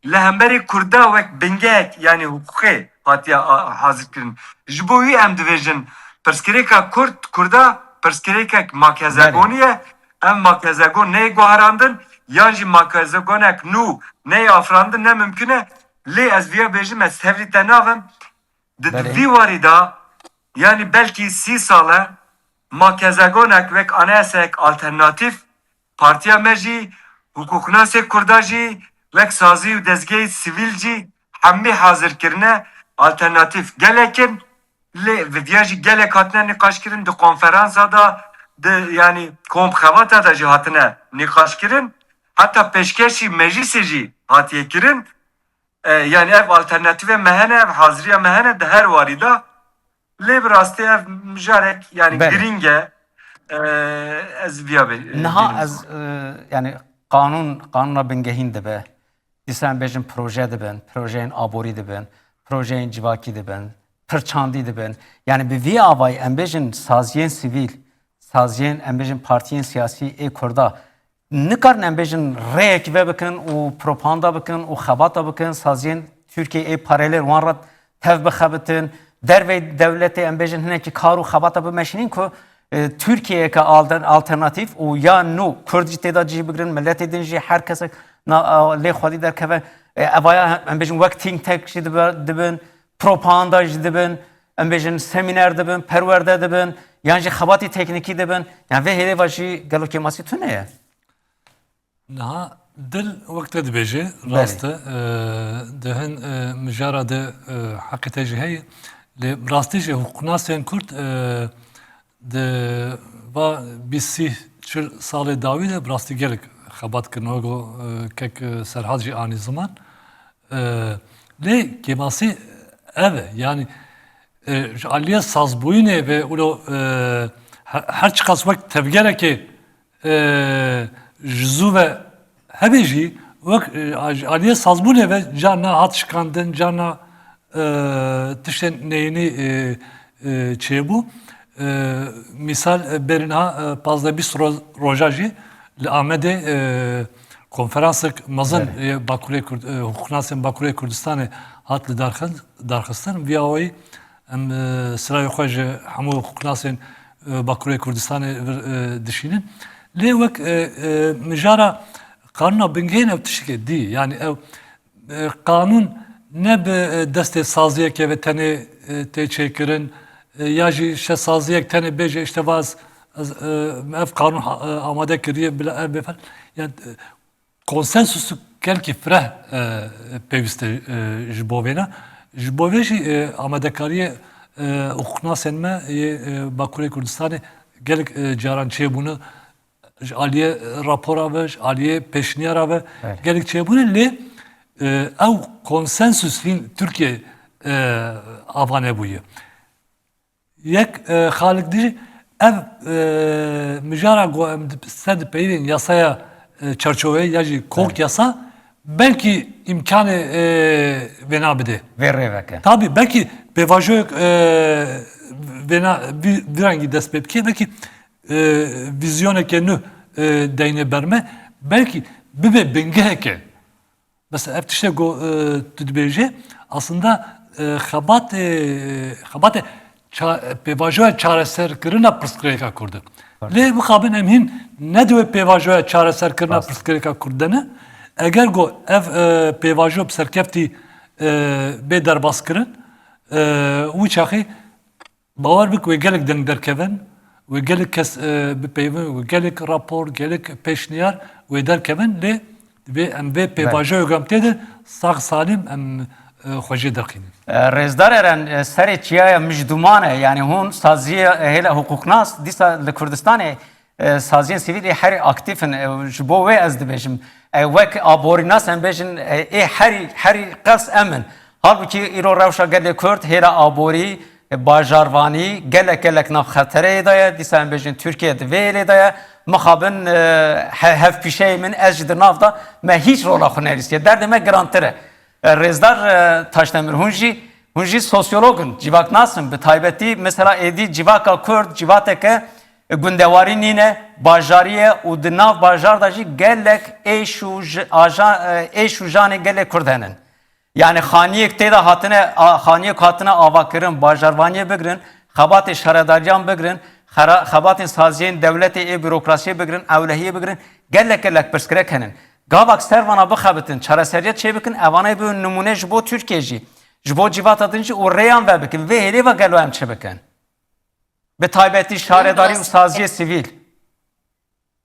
li hemberî Kurda wek bingehek, yanî hiqûqê hatiye a-, hazirkirin. Ji bo wî em dibêjin, pirsgirêka Kurd, Kurda pirsgirêkek makezegonî ye. Ev makezegon neyê guherandin, yan jî makezegonek nû neyê afirandin, ne mimkun e. Lê ez viya bêjim, ez tevlî te navim. Di Belê. vî warî de, yanî belkî sî sal e, ma kezegonek wek anayasayek alternatîf, partiya me jî, hukûknasê Kurda jî, wek sazî û dezgehê sivîl jî hemî hazir kirine alternatîf gelek in. Lê vidiya jî gelek hatine nîqaşkirin, di konferansa de, di, yanî kom xebata de jî hatine nîqaşkirin. Heta pêşkêşî meclîsê jî hatiye kirin. E, yanî ev alternatîfê me hene, ev haziriya me hene di her warî de. Lê bi rastî ev mijarek, yanî Belê. girîng e. E, ez viya bê-, Niha bînim. ez, e, yanî qanûn, qanûna bingehîn dibe. Dîsa em bêjin proje dibin, projeyên aborî dibin, projeyên civakî dibin, pirçandî dibin. Yanî bi vî avayî em bêjin saziyên sivîl, saziyên, em bêjin partiyên siyasî ê Kurda nikarin em bêjin rêyekî vebikin û propaganda bikin û xebata bikin, saziyên Tirkiyeyê ê paralel wan re tev bixebitin, dervey dewletê em bêjin hinekî kar û xebata bimeşînin ku, e, Tirkiyeyeke alter-, alternatîf û ya nû Kurd jî tê de cih bigrin, miletê din jî her kesek na-, a, lê xwedî derkeve. E, evaya em bêjin wek think tank jî dibe-, dibin, propaganda jî dibin, em bêjin semîner dibin, perwerde dibin, yan jî xebatî teknîkî dibin. Yan vê hêlê ve jî gelo kêmasî tune ye? Niha dil wek te dibêje, Belê. rast e, e, di hin, e, mijara de, e, heqê te jî heye. Lê bi rastî jî hukuknasên Kurd, e, di va bîst, sî, çil salê dawî de bi rastî gelek xebat kirin. Wek, e, kek, e, Serhat jî anî ziman. E, lê kêmasî ev e. Yanî, e, ji aliyê sazbûyînê ve wilo, e, he-, her çiqas wek tevgerekê, e, ji zû ve hebe jî, wek, e, ji aliyê sazbûnê ve carna hat şikandin, carna, e, tiştên neyînî, e, e, çêbû. E, mîsal, e, berî niha, e, pazdeh bîst ro-, roja jî li Amedê, e, konferansek mezin Belê. ê Bakurê Kurd-, e, hukuknasên Bakurê Kurdistanê hat li darxin-, darxistin. Vî awayî em, e, silavê xwe ji hemû hukuknasên, e, Bakurê Kurdistanê vir, e, dişînin. Lê wek, e, e, mijara qanûna bingehîn ew tiştekê dî. Yanî ew, e, qanûn ne bi, e, destê saziyeke ve tenê, e, tê çêkirin, e, ya jî şe saziyek tenê bêje, işte, va ez, ez, e, ev qanûn ha-, e, amade kiriye, bila ev bê fel-, yani, e, konsensus gelkî fireh, e, pêwîst e, e, ji bo vêna. Ji bo vê jî, e, amadekariyê, e, hukuknasên me yê, e, Bakurê Kurdistanê gelek, e, caran çêbûne. Ji aliyê rapora ve, ji aliyê pêşniyara ve Evet. gelek çêbûne. Lê, e, ew konsensus hîn Tirkiye, e, ava nebûye. Yek, e, xalik dijî ev, e, mijara ku em di, ser di peyvên yasaya, e, çarçoveyê ya jî kok Evet. yasa belkî îmkanê, e, vêna bide. Vê rê veke. Tabî, belkî pêvajoyek, e, vêna vî, vî rengî dest pê bike, belkî, e, vîzyoneke nû, e, deyne ber me, belkî bibe bingeheke. Mesela ev tiştê ku, e, tu dibêjê, aslında, e, xebatê, xebatê ça-, pêvajoya çareserkirina pirsgirêka Kurd e. Lê mixabin em hîn ne di wê pêvajoya çareserkirina Rast. pirsgirêka Kurd de ne. Eger ku ev, e, pêvajo bi serkeftî, e, bê derbaskirin, e, wî çaxî Bawer bik, wê gelek deng derkevin, wê gelek kes, e, bipeyvin, wê gelek rapor, gelek pêşniyar wê derkevin, lê divê em vê Belê. pêvajoyê ku em tê de sax salim em, e, xwe jê derxînin. E, Rêzdar Eren, e, serê çiyaya mijduman e, yanî hûn saziyê, e, hêla hukuknas, dîsa li Kurdistanê, e, saziyên sivîl ê herî aktîf in. E, ji bo wê ez dibêjim, e, wek aborînas em bêjin, e, ê herî, herî qels em in. Halbûkî îro rewşa gelê Kurd, hêla aborî, e, bajarvanî, gelek, gelek nav xetereyê de ye. Dîsa em bêjin Tirkiye di vê hêlê de ye. Mixabin, e, he-, hevpîşeyê min, ez jî di nav de, me hîç rola xwe nelîstiye. Derdê me girantir e. E, Rêzdar, e, Taşdemir, hûn jî, hûn jî sosyolog in, civaknas in. Bi taybetî, mesela êdî civaka Kurd, civateke, e, gundewarî nîne, bajarî ye û di nav bajar de jî gelek êş û ji-, ajan-, e, êş û janê gelê Kurd henin. Yani xaniyek tê de hatine, a, xaniyek hatine avakirin, bajarvaniyê bigirin, xebatê şaredariyan bigirin, xera-, xebatên saziyên dewletê ê bürokrasiyê bigirin, ewlehiyê bigirin, gelek gelek pirsgirêk henin. Gavak ser vana bixebitin, çareseriya çêbikin, evanayê bibin nimûne ji bo Tirkiye jî. Ji bo civata din jî û rêyan vebikin. Vê hêlê ve gelo em çi bikin? Bi taybetî şaredarî û saziyê sivîl.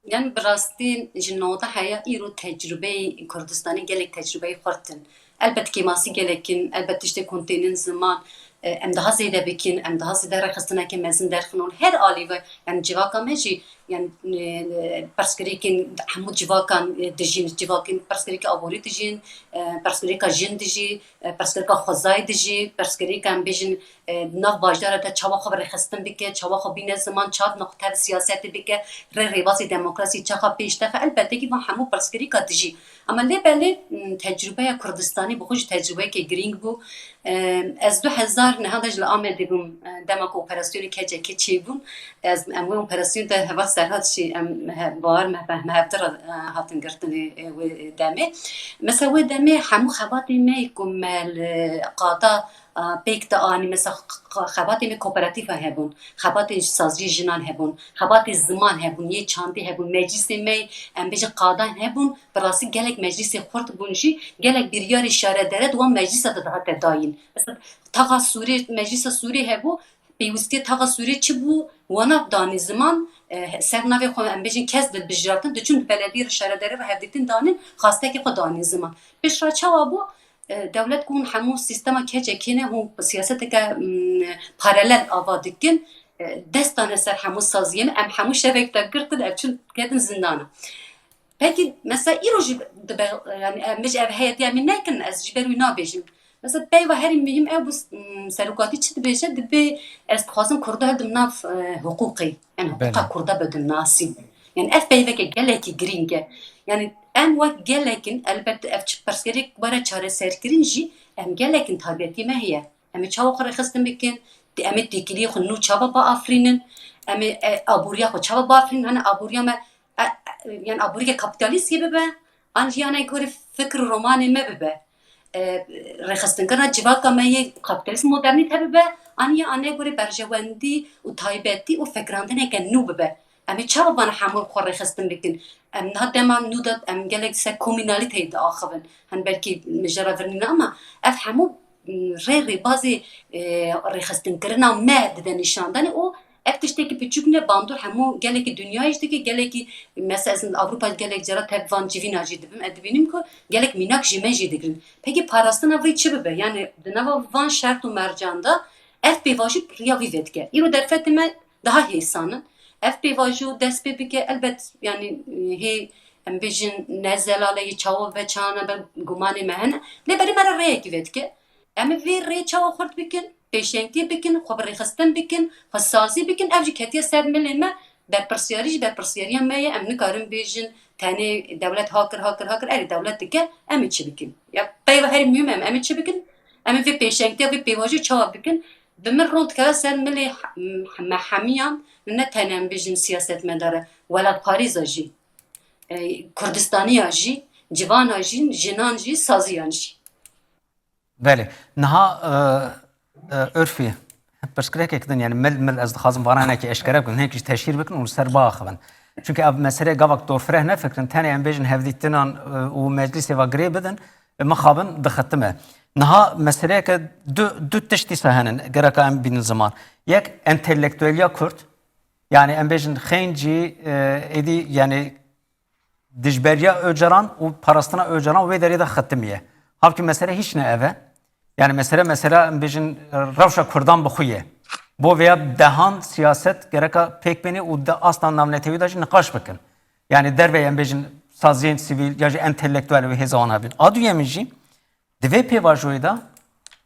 Yan bi rastî ji nota heya îro tecrûbeyê Kurdistanê gelek tecrûbeyê xurt in. Elbet kêmasî gelek in, elbet tiştê ku tênin ziman, e, em daha zêde bikin, em daha zêde rêxistineke mezin derxin û li her alî ve, yani civaka me jî, yani, e, pirsgirêkên hemû civakan, e, dijîn, civakên pirsgirêka aborî dijîn, e, pirsgirêka jin dijî, e, pirsgirêka xwezayê dijî, pirsgirêka em bêjin, e, di nav bajdara de çawa xwe bi rêxistin bike, çawa xwe bîne ziman, çawa nuqtev siyasetê bike, rê rêbazê demokrasî çaxa pêş texe. Elbette kî van hemû pirsgirêka dijî. Ama lê belê, m, tecrûbeya Kurdistanê bi xwe jî tecrûbeyeke girîng bû. E, ez du hezar neha de ji li Amedê bûm, e, dema ku operasyonê K C K çêbûn. Ez, em wê operasyonê de heval Serhat jî em he-, bawer me, me hevdira, e, hatin girtinê, e, wê demê. Mesela wê demê hemû xebatê me ku me li qada a, pêk de anî, mesela, q-, q-, xebatê me kooperatîfa hebûn, xebatê saziyê jinan hebûn, xebatê ziman hebûn, yê çandî hebûn, meclîsê me, em bêjin, qadan hebûn, bi rastî gelek meclîsê xurt bûn jî, gelek biryarê şaredere di wan meclîsa de dihate dayîn. Mesela, taxa Sûrê, meclîsa Sûrê hebû, pêwîstiyê taxa Sûrê çi bû, wana danî ziman, e, ser navê xwe, em bêjin, kes dibijaratin, diçûn di belediyê re, şaredere re hevdîtin danîn, xastekê xwe danîn ziman. Pêşra çawa bû? E, dewlet ku hûn hemû sîstema K C K ne, hûn siyaseteke, mm, paralel ava dikin, e, dest dane ser hemû saziyên, em hemû şevek de girtin, ev çûn ketin zindana. Pekî, mesela îro jî dibe, yani em ji ev heyetê em ê nekin, ez ji ber wî nabêjim. Mesela peyva herî muhîm ew bû, mm, serokatî çi dibêje, dibê ez dixwazim Kurda hildim nav, e, hiqûqê, yani hiqûqa Kurda bidim nasîn. Yani ev peyveke gelekî girîng e. Yani em wek gelekin, elbet ev çi pirsgirêk were çareserkirin jî, em gelekin, taybetî me heye. Em ê çawa xwe rêxistin bikin, em ê têkiliyê xwe nû çawa biafirînin, em ê, e, aboriya xwe çawa biafirînin, hani aboriya me, e, e, yani aboriyeke kapîtalîstî bibe, an jî anayê gorî fikr û romanê me bibe. E, rêxistinkirina civaka me yê kapîtalîst modernîte bibe, an ya anayê gorî berjewendî û taybetî û fikrandineke nû bibe. Em ê çawa vana hemû xwe rêxistin bikin? Em niha dema nû de em gelek ser komînalîteyê diaxivin. Hani belkî mijara vir nîne ama ev hemû, m, rê rêbazê, e, rêxistinkirina me dide nîşandanê û ev tiştekî piçûk ne, bandor hemû gelekî dinyayê jî dike, gelekî, mesela ez Ewropa gelek cara tev van civîna jî dibim, ez dibînim ku gelek mînak ji me jî digirin. Pekî parastina vê çi bibe? Yani di nava van şert û mercan de ev pêvajo riya vî vedike. Îro derfetê me daha hêsan in. Ev pêvajo dest pê bike, elbet, yani, hê, em bêjin, ne zelal e, yê çawa ve çawa nebe, gumanê me hene. Lê berî me re rêyekî vedike. Em ê vê rê çawa xurt bikin, pêşengtî bikin, xwe bi rêxistin bikin, xwe sazî bikin, ev jî ketiye ser milê me, berpirsiyarî jî berpirsiyariya me ye, em nikarin bêjin, tenê dewlet ha kir, ha kir, ha kir, erê dewlet dike, em ê çi bikin? Ya peyva herî muhîm em, em ê çi bikin? Em ê vê pêşengtiya, vê pêvajoyê çawa bikin? Bi min rond dikeve ser milê he-, me hemiyan, ne tenê em bêjin siyasetmedar e, welatparêza jî, e, Kurdistaniya jî, civana jî, jinan jî, saziyan jî. Belê. Niha, e, e, Urfî, pirsgirêkek din, yani mil mil ez dixwazim vana hinekî eşkere bikim, hinekî jî teşhîr bikin û li ser biaxivin. Çunke ev meseleyê gavak dorfireh nefikirin, tenê em bêjin hevdîtinan, e, û meclîsê ve girê bidin, e, mixabin dixitime. Niha meseleyeke du, du tişt dîsa henin, gereka em bînin ziman. Yek, entelektueliya Kurd, yani em bêjin xêncî, e, êdî, yani dijberiya Ocalan û parastina Ocalan wê derê de xitimiye. Halkî mesele hiç ne ev e. Yani mesele, mesela em bêjin, rewşa Kurdan bi xwe ye. Bo vêya dehan siyaset gereka pêk bêne û di asta navnetewî de jî niqaş bikin. Yani derveyî em bêjin saziyên sivîl ya jî entelektuel wê hêza wan hebin. A duyemîn jî, di vê pêvajoyê de,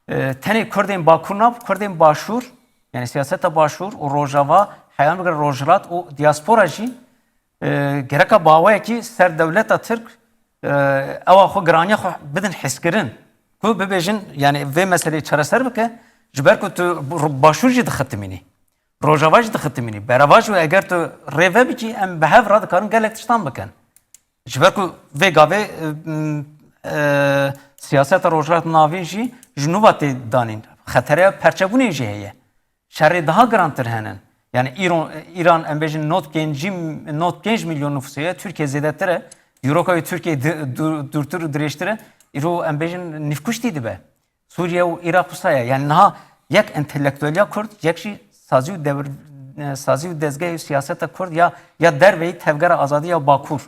e, tenê Kurdên Bakur nab, Kurdên Başûr, yani siyaseta Başûr û Rojava, heyan bigire Rojhilat û diaspora jî, e, gereka bi awayekî ser dewleta Tirk, e, ewa xwe, giraniya xwe bidin hezkirin. Ku bibêjin, yani vê meseleyê çareser bike, ji ber ku tu Başûr jî dixitimînî. Rojava jî dixitimînî. Berava jî eger tu rê vebikî, em bi hev re dikarin gelek tiştan bikin. Ji ber ku vê gavê, e, m, e, siyaseta Rojhilat Navîn jî ji nû ve tê danîn. Xetereya perçebûnê jî heye. Şerê daha girantir henin. Yani Îro-, Îran, em bêjin, nod pêncî, nod pênc milyon nüfusu ye, Tirkiye zêdetir e. Europa wê Tirkiye di-, du-, dûrtir û dirêjtir e. Îro em bêjin nîvkuştî dibe. Sûriye û Iraq wisa ye. Yani niha yek entelektueliya Kurd, yek jî sazî û dewr-, e, sazî û dezgehê siyaseta Kurd ya, ya derveyî tevgera azadî ya Bakur.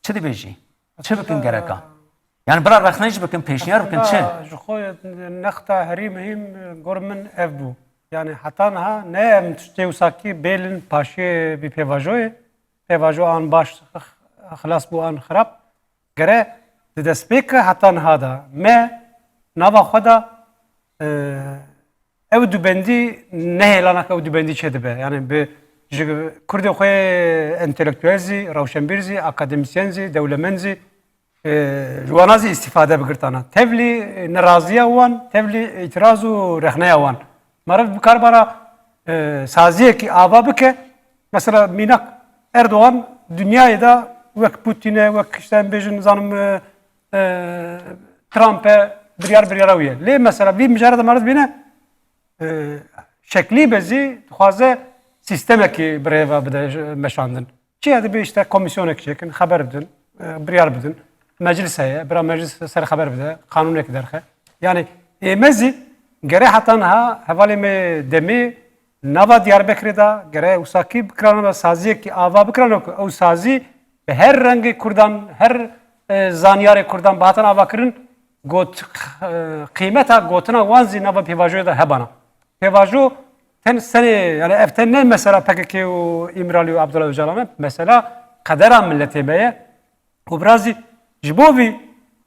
Çi dibêjî? Çi bikin gereka? Yani bira rexne jî bikin, pêşniyar bikin, çi? Aslında ji xwe nexta herî muhîm, e, gor min ev bû. Yani heta niha ne em tiştê wisa kî bêlin paşê vî pêvajoyê. Pêvajo an baş xilas bû an xirab. Gere di destpêka heta niha de me nava xwe de, e, ew dubendî nehêlanak ew dubendî çêdibe. Yani bi ji kurdê xwe entelektuel zî, rewşenbîr zî, akademîsyen zî, dewlemend zî, e, ji wana zî îstîfade bigirtana. Tevlî, e, neraziya wan, tevlî îtiraz û rexneya wan. Meriv bikaribana, e, saziyekî ava bike. Mesela mînak Erdogan dinyayê de wek Putin e, wek işte em bêjin nizanim, e, e, Trump e, biryar biryara wî ye. Lê mesela vî mijara de meriv bîne, e, şeklî be zî dixwaze sîstemekî bi rêve bide meşandin. Çi ya dibe işte komîsyonek çêkin, xeber bidin, e, biryar bidin. Meclis heye, bira meclis ser xeber bide, qanûnek derxe. Yani ême zî gere heta niha hevalê me demê nava Diyarbekirê de gere wisa kî bikirana saziyekî ava bikirana ku ew sazî bi her rengê Kurdan, her, e, zanyarê Kurdan bi hatan avakirin, got, e, qîmeta gotina wan zî nava pêvajoyê de hebana. Pêvajo ten senê, yani ev ten ne mesela P K K û Îmralî û Abdullah Ocalan e, mesela qedera milletê me ye. Û biraz jî ji bo vî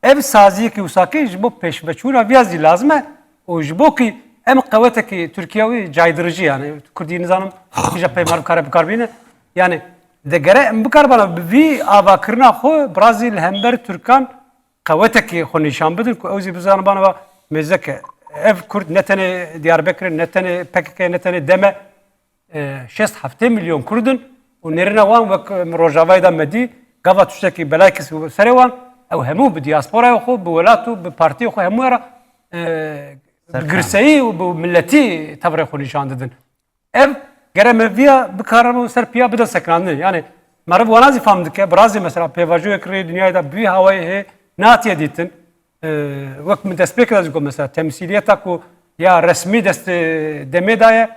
ev saziyekî wisa kî ji bo pêşveçûna viya zî lazim e û ji bo kî em qewetekî Tirkiye wî caydirijî, yani Kurdî nizanim kîja pey meriv kare bikar bîne. Yani de gere em bikaribana bi vî avakirina xwe biraz zî li hember Tirkan qewetekî xwe nîşan bidin ku ew zî bizanin bana va mêzeke ev Kurd ne tenê Diyarbekir e, ne tenê P K K, ne tenê dem e, e, şêst heftê milyon Kurd in û nêrîna wan wek, e, Rojavayê de me dî, gava tiştekî belayekî serê wan, ew hemû bi diasporaya xwe, bi welat û bi partiyê xwe hemû re, e, bi girseyî û bi milletî tevrê xwe nîşan didin. Ev gere me viya bikarin û ser piya bide sekinandin. Yani meriv wana zî fam dike, biraz zî mesela pêvajoyek rê dinyayê de bi wî hawayê hê natiye dîtin. E, wek min destpêkê de jî got mesela temsîliyeta ku ya resmî destê demê daye,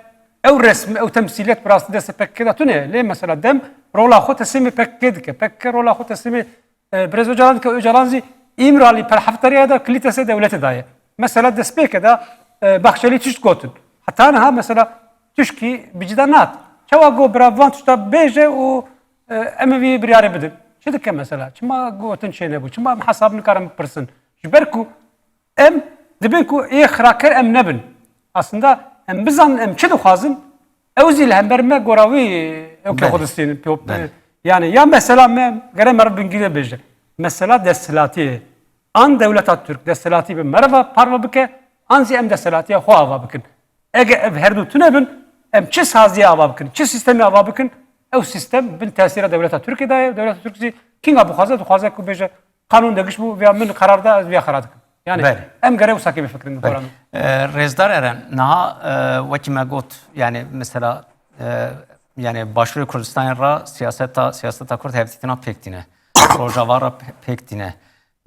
ew resm, ew temsîliyet bi rastî destê P K K de tune. Lê mesela dem rola xwe teslîmê P K K dike. P K K rola xwe teslîmê, e, Birêz Ocalan dike. Ocalan zî Îmralî perhefteriya de kilîtesê dewletê daye. Mesela destpêkê de, e, Bahçelî tişt gotin. Heta niha mesela tişkî bi cî de nat. Çawa got bira van tişta bêje û, e, em ê vî biryarê bidin. Çi dike mesela? Çima gotin çê nebû? Çima em hesab nikarin bipirsin? Ji ber ku em dibin ku ê xiraker em nebin. Aslında em bizanin em çi dixwazin, ew zî li hember me gora wî ewkê xwe distînin. Pê-, Belê. Yani ya mesela me gere meriv bingî de bêje. Mesela desthilatiyê. An dewleta Tirk desthilatî bi meriva parve bike, an zî em desthilatiya xwe ava bikin. Ege ev her du tune bin, em çi saziye ava bikin, çi sîstemê ava bikin, ew sîstem bin tesîra dewleta Tirkiyê de ye. Dewleta Tirk zî kinga bixwaze, dixwaze ku bêje, qanûn de giş bû, viya min qerar da, ez viya xera dikim. Yani Belê. Em gere wisa kê bifikirin, Belê. Bora min. E, Rêzdar Eren, niha, e, wekî me got, yani mesela, e, yani Başûrê Kurdistanê ra siyaseta, siyaseta Kurd hevdîtina pêk tîne. Rojava ra pe-, pêk tîne.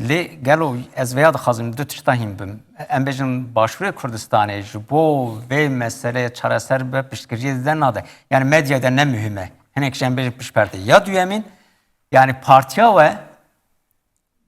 Lê gelo ez vêya dixwazim du tişta hîn bim. Em bêjin Başûrê Kurdistanê ji bo vê meseleyê çareser be piştgiriyê dide nade. Yani medyayê de ne muhîm e. Hinek jî em bêjin piştperdê. Ya duyemîn, yani partiya we,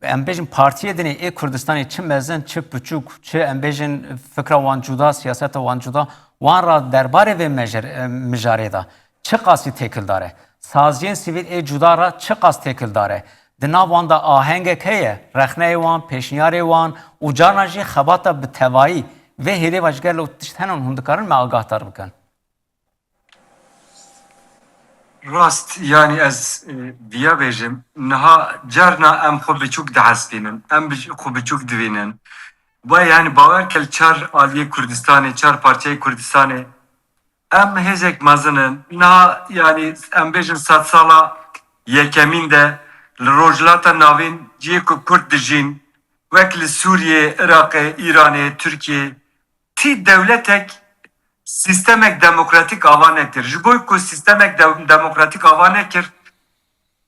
em bêjin partiyê dinê ê Kurdistanê çi mezin, çi piçûk, çi em bêjin fikra wan cuda, siyaseta wan cuda, wan ra derbarê vê mejer-, e, mijarê de çiqasî têkildar e? Saziyên sivîl ê cuda re çiqas têkildar e? Di nav wan de ahengek heye, rexneyê wan, pêşniyarê wan û carna jî xebata bi tevayî vê hêlê ve ji gelo tişt hene û hûn dikarin me agahdar bikin? Rast, yani ez, e, viya bêjim, niha carna em xwe biçûk dihespînin, em bi-, xwe biçûk divînin. Ba yani bawer ke li çar aliyê Kurdistanê, çar parçeyê Kurdistanê, em hêzek mezin in. Niha, yani, em bêjin sedsala yekemîn de li Rojhilata Navîn cihê ku Kurd dijîn, wek li Sûriyê, Iraqê, Îranê, Tirkiyê, tî dewletek sîstemek demokratîk ava nekir. Ji bo ku sîstemek de-, demokratîk ava nekir,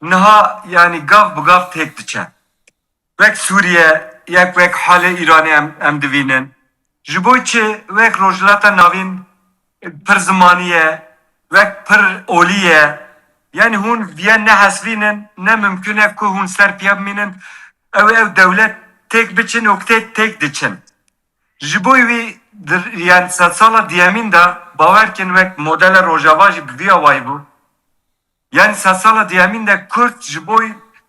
niha, yani, gav bi gav têk diçe. Wek Sûriye, yek wek halê Îranê em, em divînin. Ji bo çi wek Rojhilata Navîn pir zimanî ye, wek pir olî ye. Yanî hûn viya nehesvînin, ne mimkun e ku hûn ser piya bimînin. Ew, ew dewlet têk biçin û tê-, têk diçin. Ji bo wî dir-, yanî sedsala diyemîn de bawer kin wek modela Rojava jî bi vî awayî bû. Yanî sedsala diyemîn de Kurd ji bo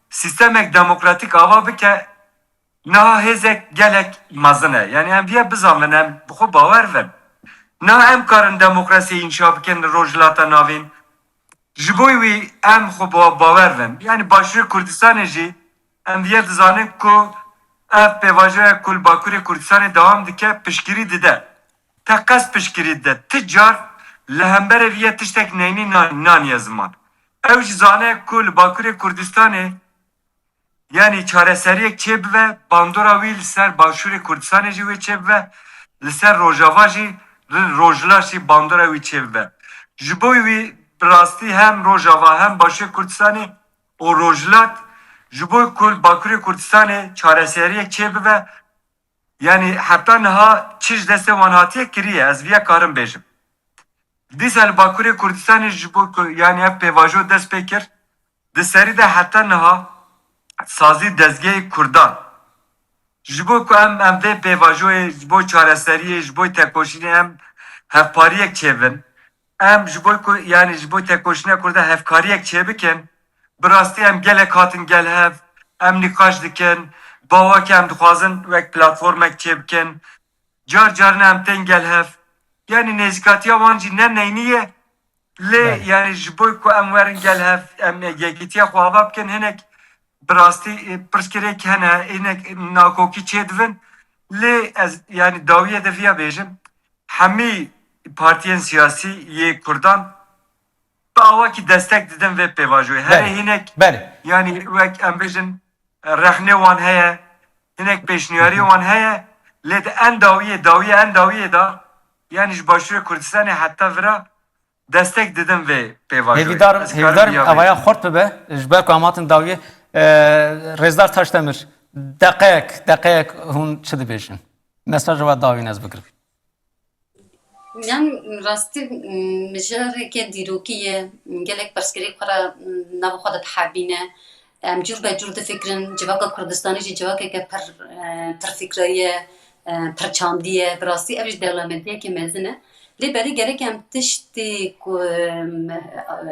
sîstemek demokratîk ava bike, niha hêzek gelek mezin e. Yanî em viya bizanbin, em bi xwe bawer bin. Niha em karin demokrasiyê înşa bikin li Rojhilata Navîn. Ji bo wî em xwe ba-, bawer bin. Yanî Başûrê Kurdistanê jî em viya dizanin ku ev pêvajoya ku li Bakurê Kurdistanê dewam dike piştgirî dide. Teqez piştgirî dide. Ti car li hemberê viya tiştek neynî nan-, naniye ziman. Ew jî zane ku li Bakurê Kurdistanê, yanî çareseriyek çêbibe, bandora wî li ser Başûrê Kurdistanê jî wê çêbibe, li ser Rojava jî, li Rojhilat jî bandora wî çêbibe. Ji bo wî bi rastî hem Rojava hem Başûrê Kurdistanê û Rojhilat ji bo ku li Bakurê Kurdistanê çareseriyek çêbibe, yanî heta niha çi ji destê wan hatiye kiriye, ez viya karim bêjim. Dîsa li Bakurê Kurdistanê ji bo ku, yanî ev pêvajo dest pê kir, di serî de heta niha sazî dezgehê Kurdan. Ji bo ku em, em vê pêvajoyê ji bo çareseriyê, ji bo tekoşînê em hevpariyek çêbin. Em ji bo ku, yanî ji bo tekoşîna Kurda hevkariyek çêbikin, bi rastî em gelek hatin gel hev, em nîqaş dikin, bi awakî em dixwazin wek platformek çêbikin. Car carine em tên gel hev. Yanî nêzîkatiya wan jî ne neynî ye. Lê Belê. yanî ji bo ku em werin gel hev, em yekîtiya xwe ava bikin, hinek bi rastî, e, pirsgirêk hene, hinek nakokî çêdibin. Lê ez, yanî dawiyê de viya bêjim, hemî partiyên siyasî yê Kurdan bi awakî destek didin vê pêvajoyê. Herê Belê. hinek, Belê. yanî wek em bêjin, rexnê wan heye, hinek pêşniyariyê wan heye, lê di en dawiyê, dawiyê en dawiyê de, yanî ji Başûrê Kurdistanê heta vira destek didin vê pêvajoyê. Hêvîdar im, Ez karim hêvîdar im viya evaya bêjim. xurt bibe, ji ber ku em hatin dawiyê, e, Rêzdar Taşdemir, deqeyek, deqeyek hûn çi dibêjin? Mesaja we dawîn ez bigirim. Yan rastî, m, mijareke dîrokî ye, gelek pirsgirêk xwe re, m, nava xwe de dihebîne. Em cûr be cûr difikirin, civaka Kurdistanê jî civakeke pir, e, pirfîkre ye, e, pirçandî ye. Bi rastî ev jî dewlemendiyeke mezin e. Lê belê gerek em tiştê ku, em,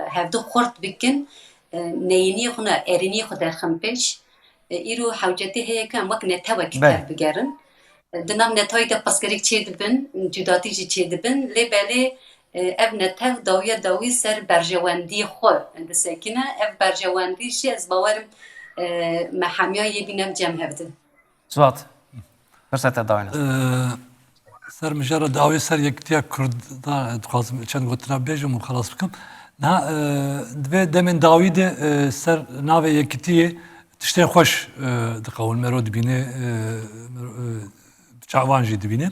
hevdu xurt bikin, e, neyîniyê xwe ne, erêniyê xwe derxin pêş. E, îro hewcetê heye ku em wek netewek Belê. tevbigerin. E, di nav netewek de pirsgirêk çêdibin, cudatî jî çêdibin. Lê belê, e, ev netew dawiya dawî ser berjewendiyê xwe disekine. Ev berjewendî jî ez bawerim, e, me hemiya yê bîne bi cem hev de. Suat, firseta dawîn e. Ee, ser mijara dawî ser yekitiya Kurd da dixwazim çend gotina bêjim û xelas bikim. Niha, e, divê demên dawî de, e, ser navê yekitiyê tiştên xweş, e, diqewin, mero dibîne, e, mero, e, çavan jî dibîne.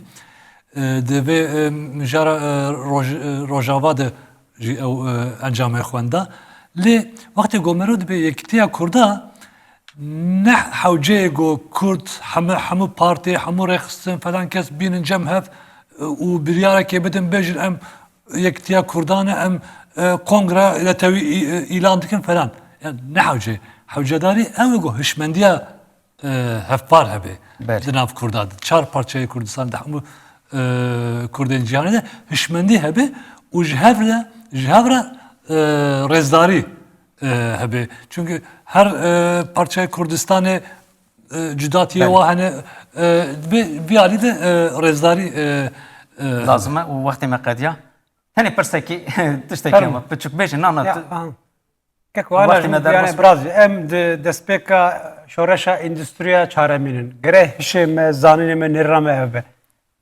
E, divê, e, mijara, e, roj-, e, Rojava de jî ew, e, encamê xwenda. Lê wextê ku mero dibê yekitiya Kurda, ne hewceyê ku Kurd, hemû, hemû partî, hemû rêxistin, falan kes bînin cem hev, e, û biryarekê bidin, bêjin em yekitiya Kurdan e, em, e, kongre netewî î-, e, îlan dikin falan. Yani ne hewce? Hewcedarî ew e ku hişmendiya e, hevpar hebe Belê. di nav Kurda de. Çar parçeyê Kurdistan de hemû, e, Kurdên cîhanê de hişmendî hebe û ji hev re, ji hev re, e, rêzdarî, e, hebe. Çünkü her, e, parçeyê Kurdistanê, e, cudatiyê Belê. wa hene, e, vê, vî alî de, e, rêzdarî, e, e, Lazim e û wextê me qediya. Tenê pirsekî, tiştekî Fermo. hema. Piçûk bêje, na, na, Ya, tu- aha. Kek Wextê wala me jî, derbas yani, bû. Birazî, em di destpêka şoreşa endûstriya çaremîn in. Gere hişê me, zanînê me, nêrîna me ev be.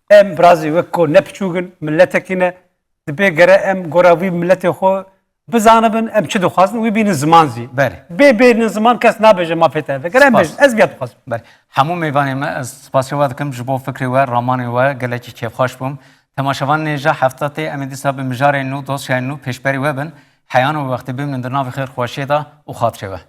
Em birazî wek ku ne piçûk in, miletekî ne, dibê gere em gora vî miletê xwe bizanibin, em çi dixwazin, wî bînin ziman zî. Berê. Bê bênin ziman kes nabêje ma fête ev e. Gere em Spas. bêjin, ez viya dixwazim. Berê. Hemû mêvanê me, ez spasiya we dikim ji bo fikrê we, ramanê we, gelekî kêfxweş bûm. Temaşevanên hêja hefta tê, em ê dîsa bi mijarên nû, dosyayên nû pêşberî we bin. Heyan û wextê bimînin di navê xêr xweşiyê de û xatirê we.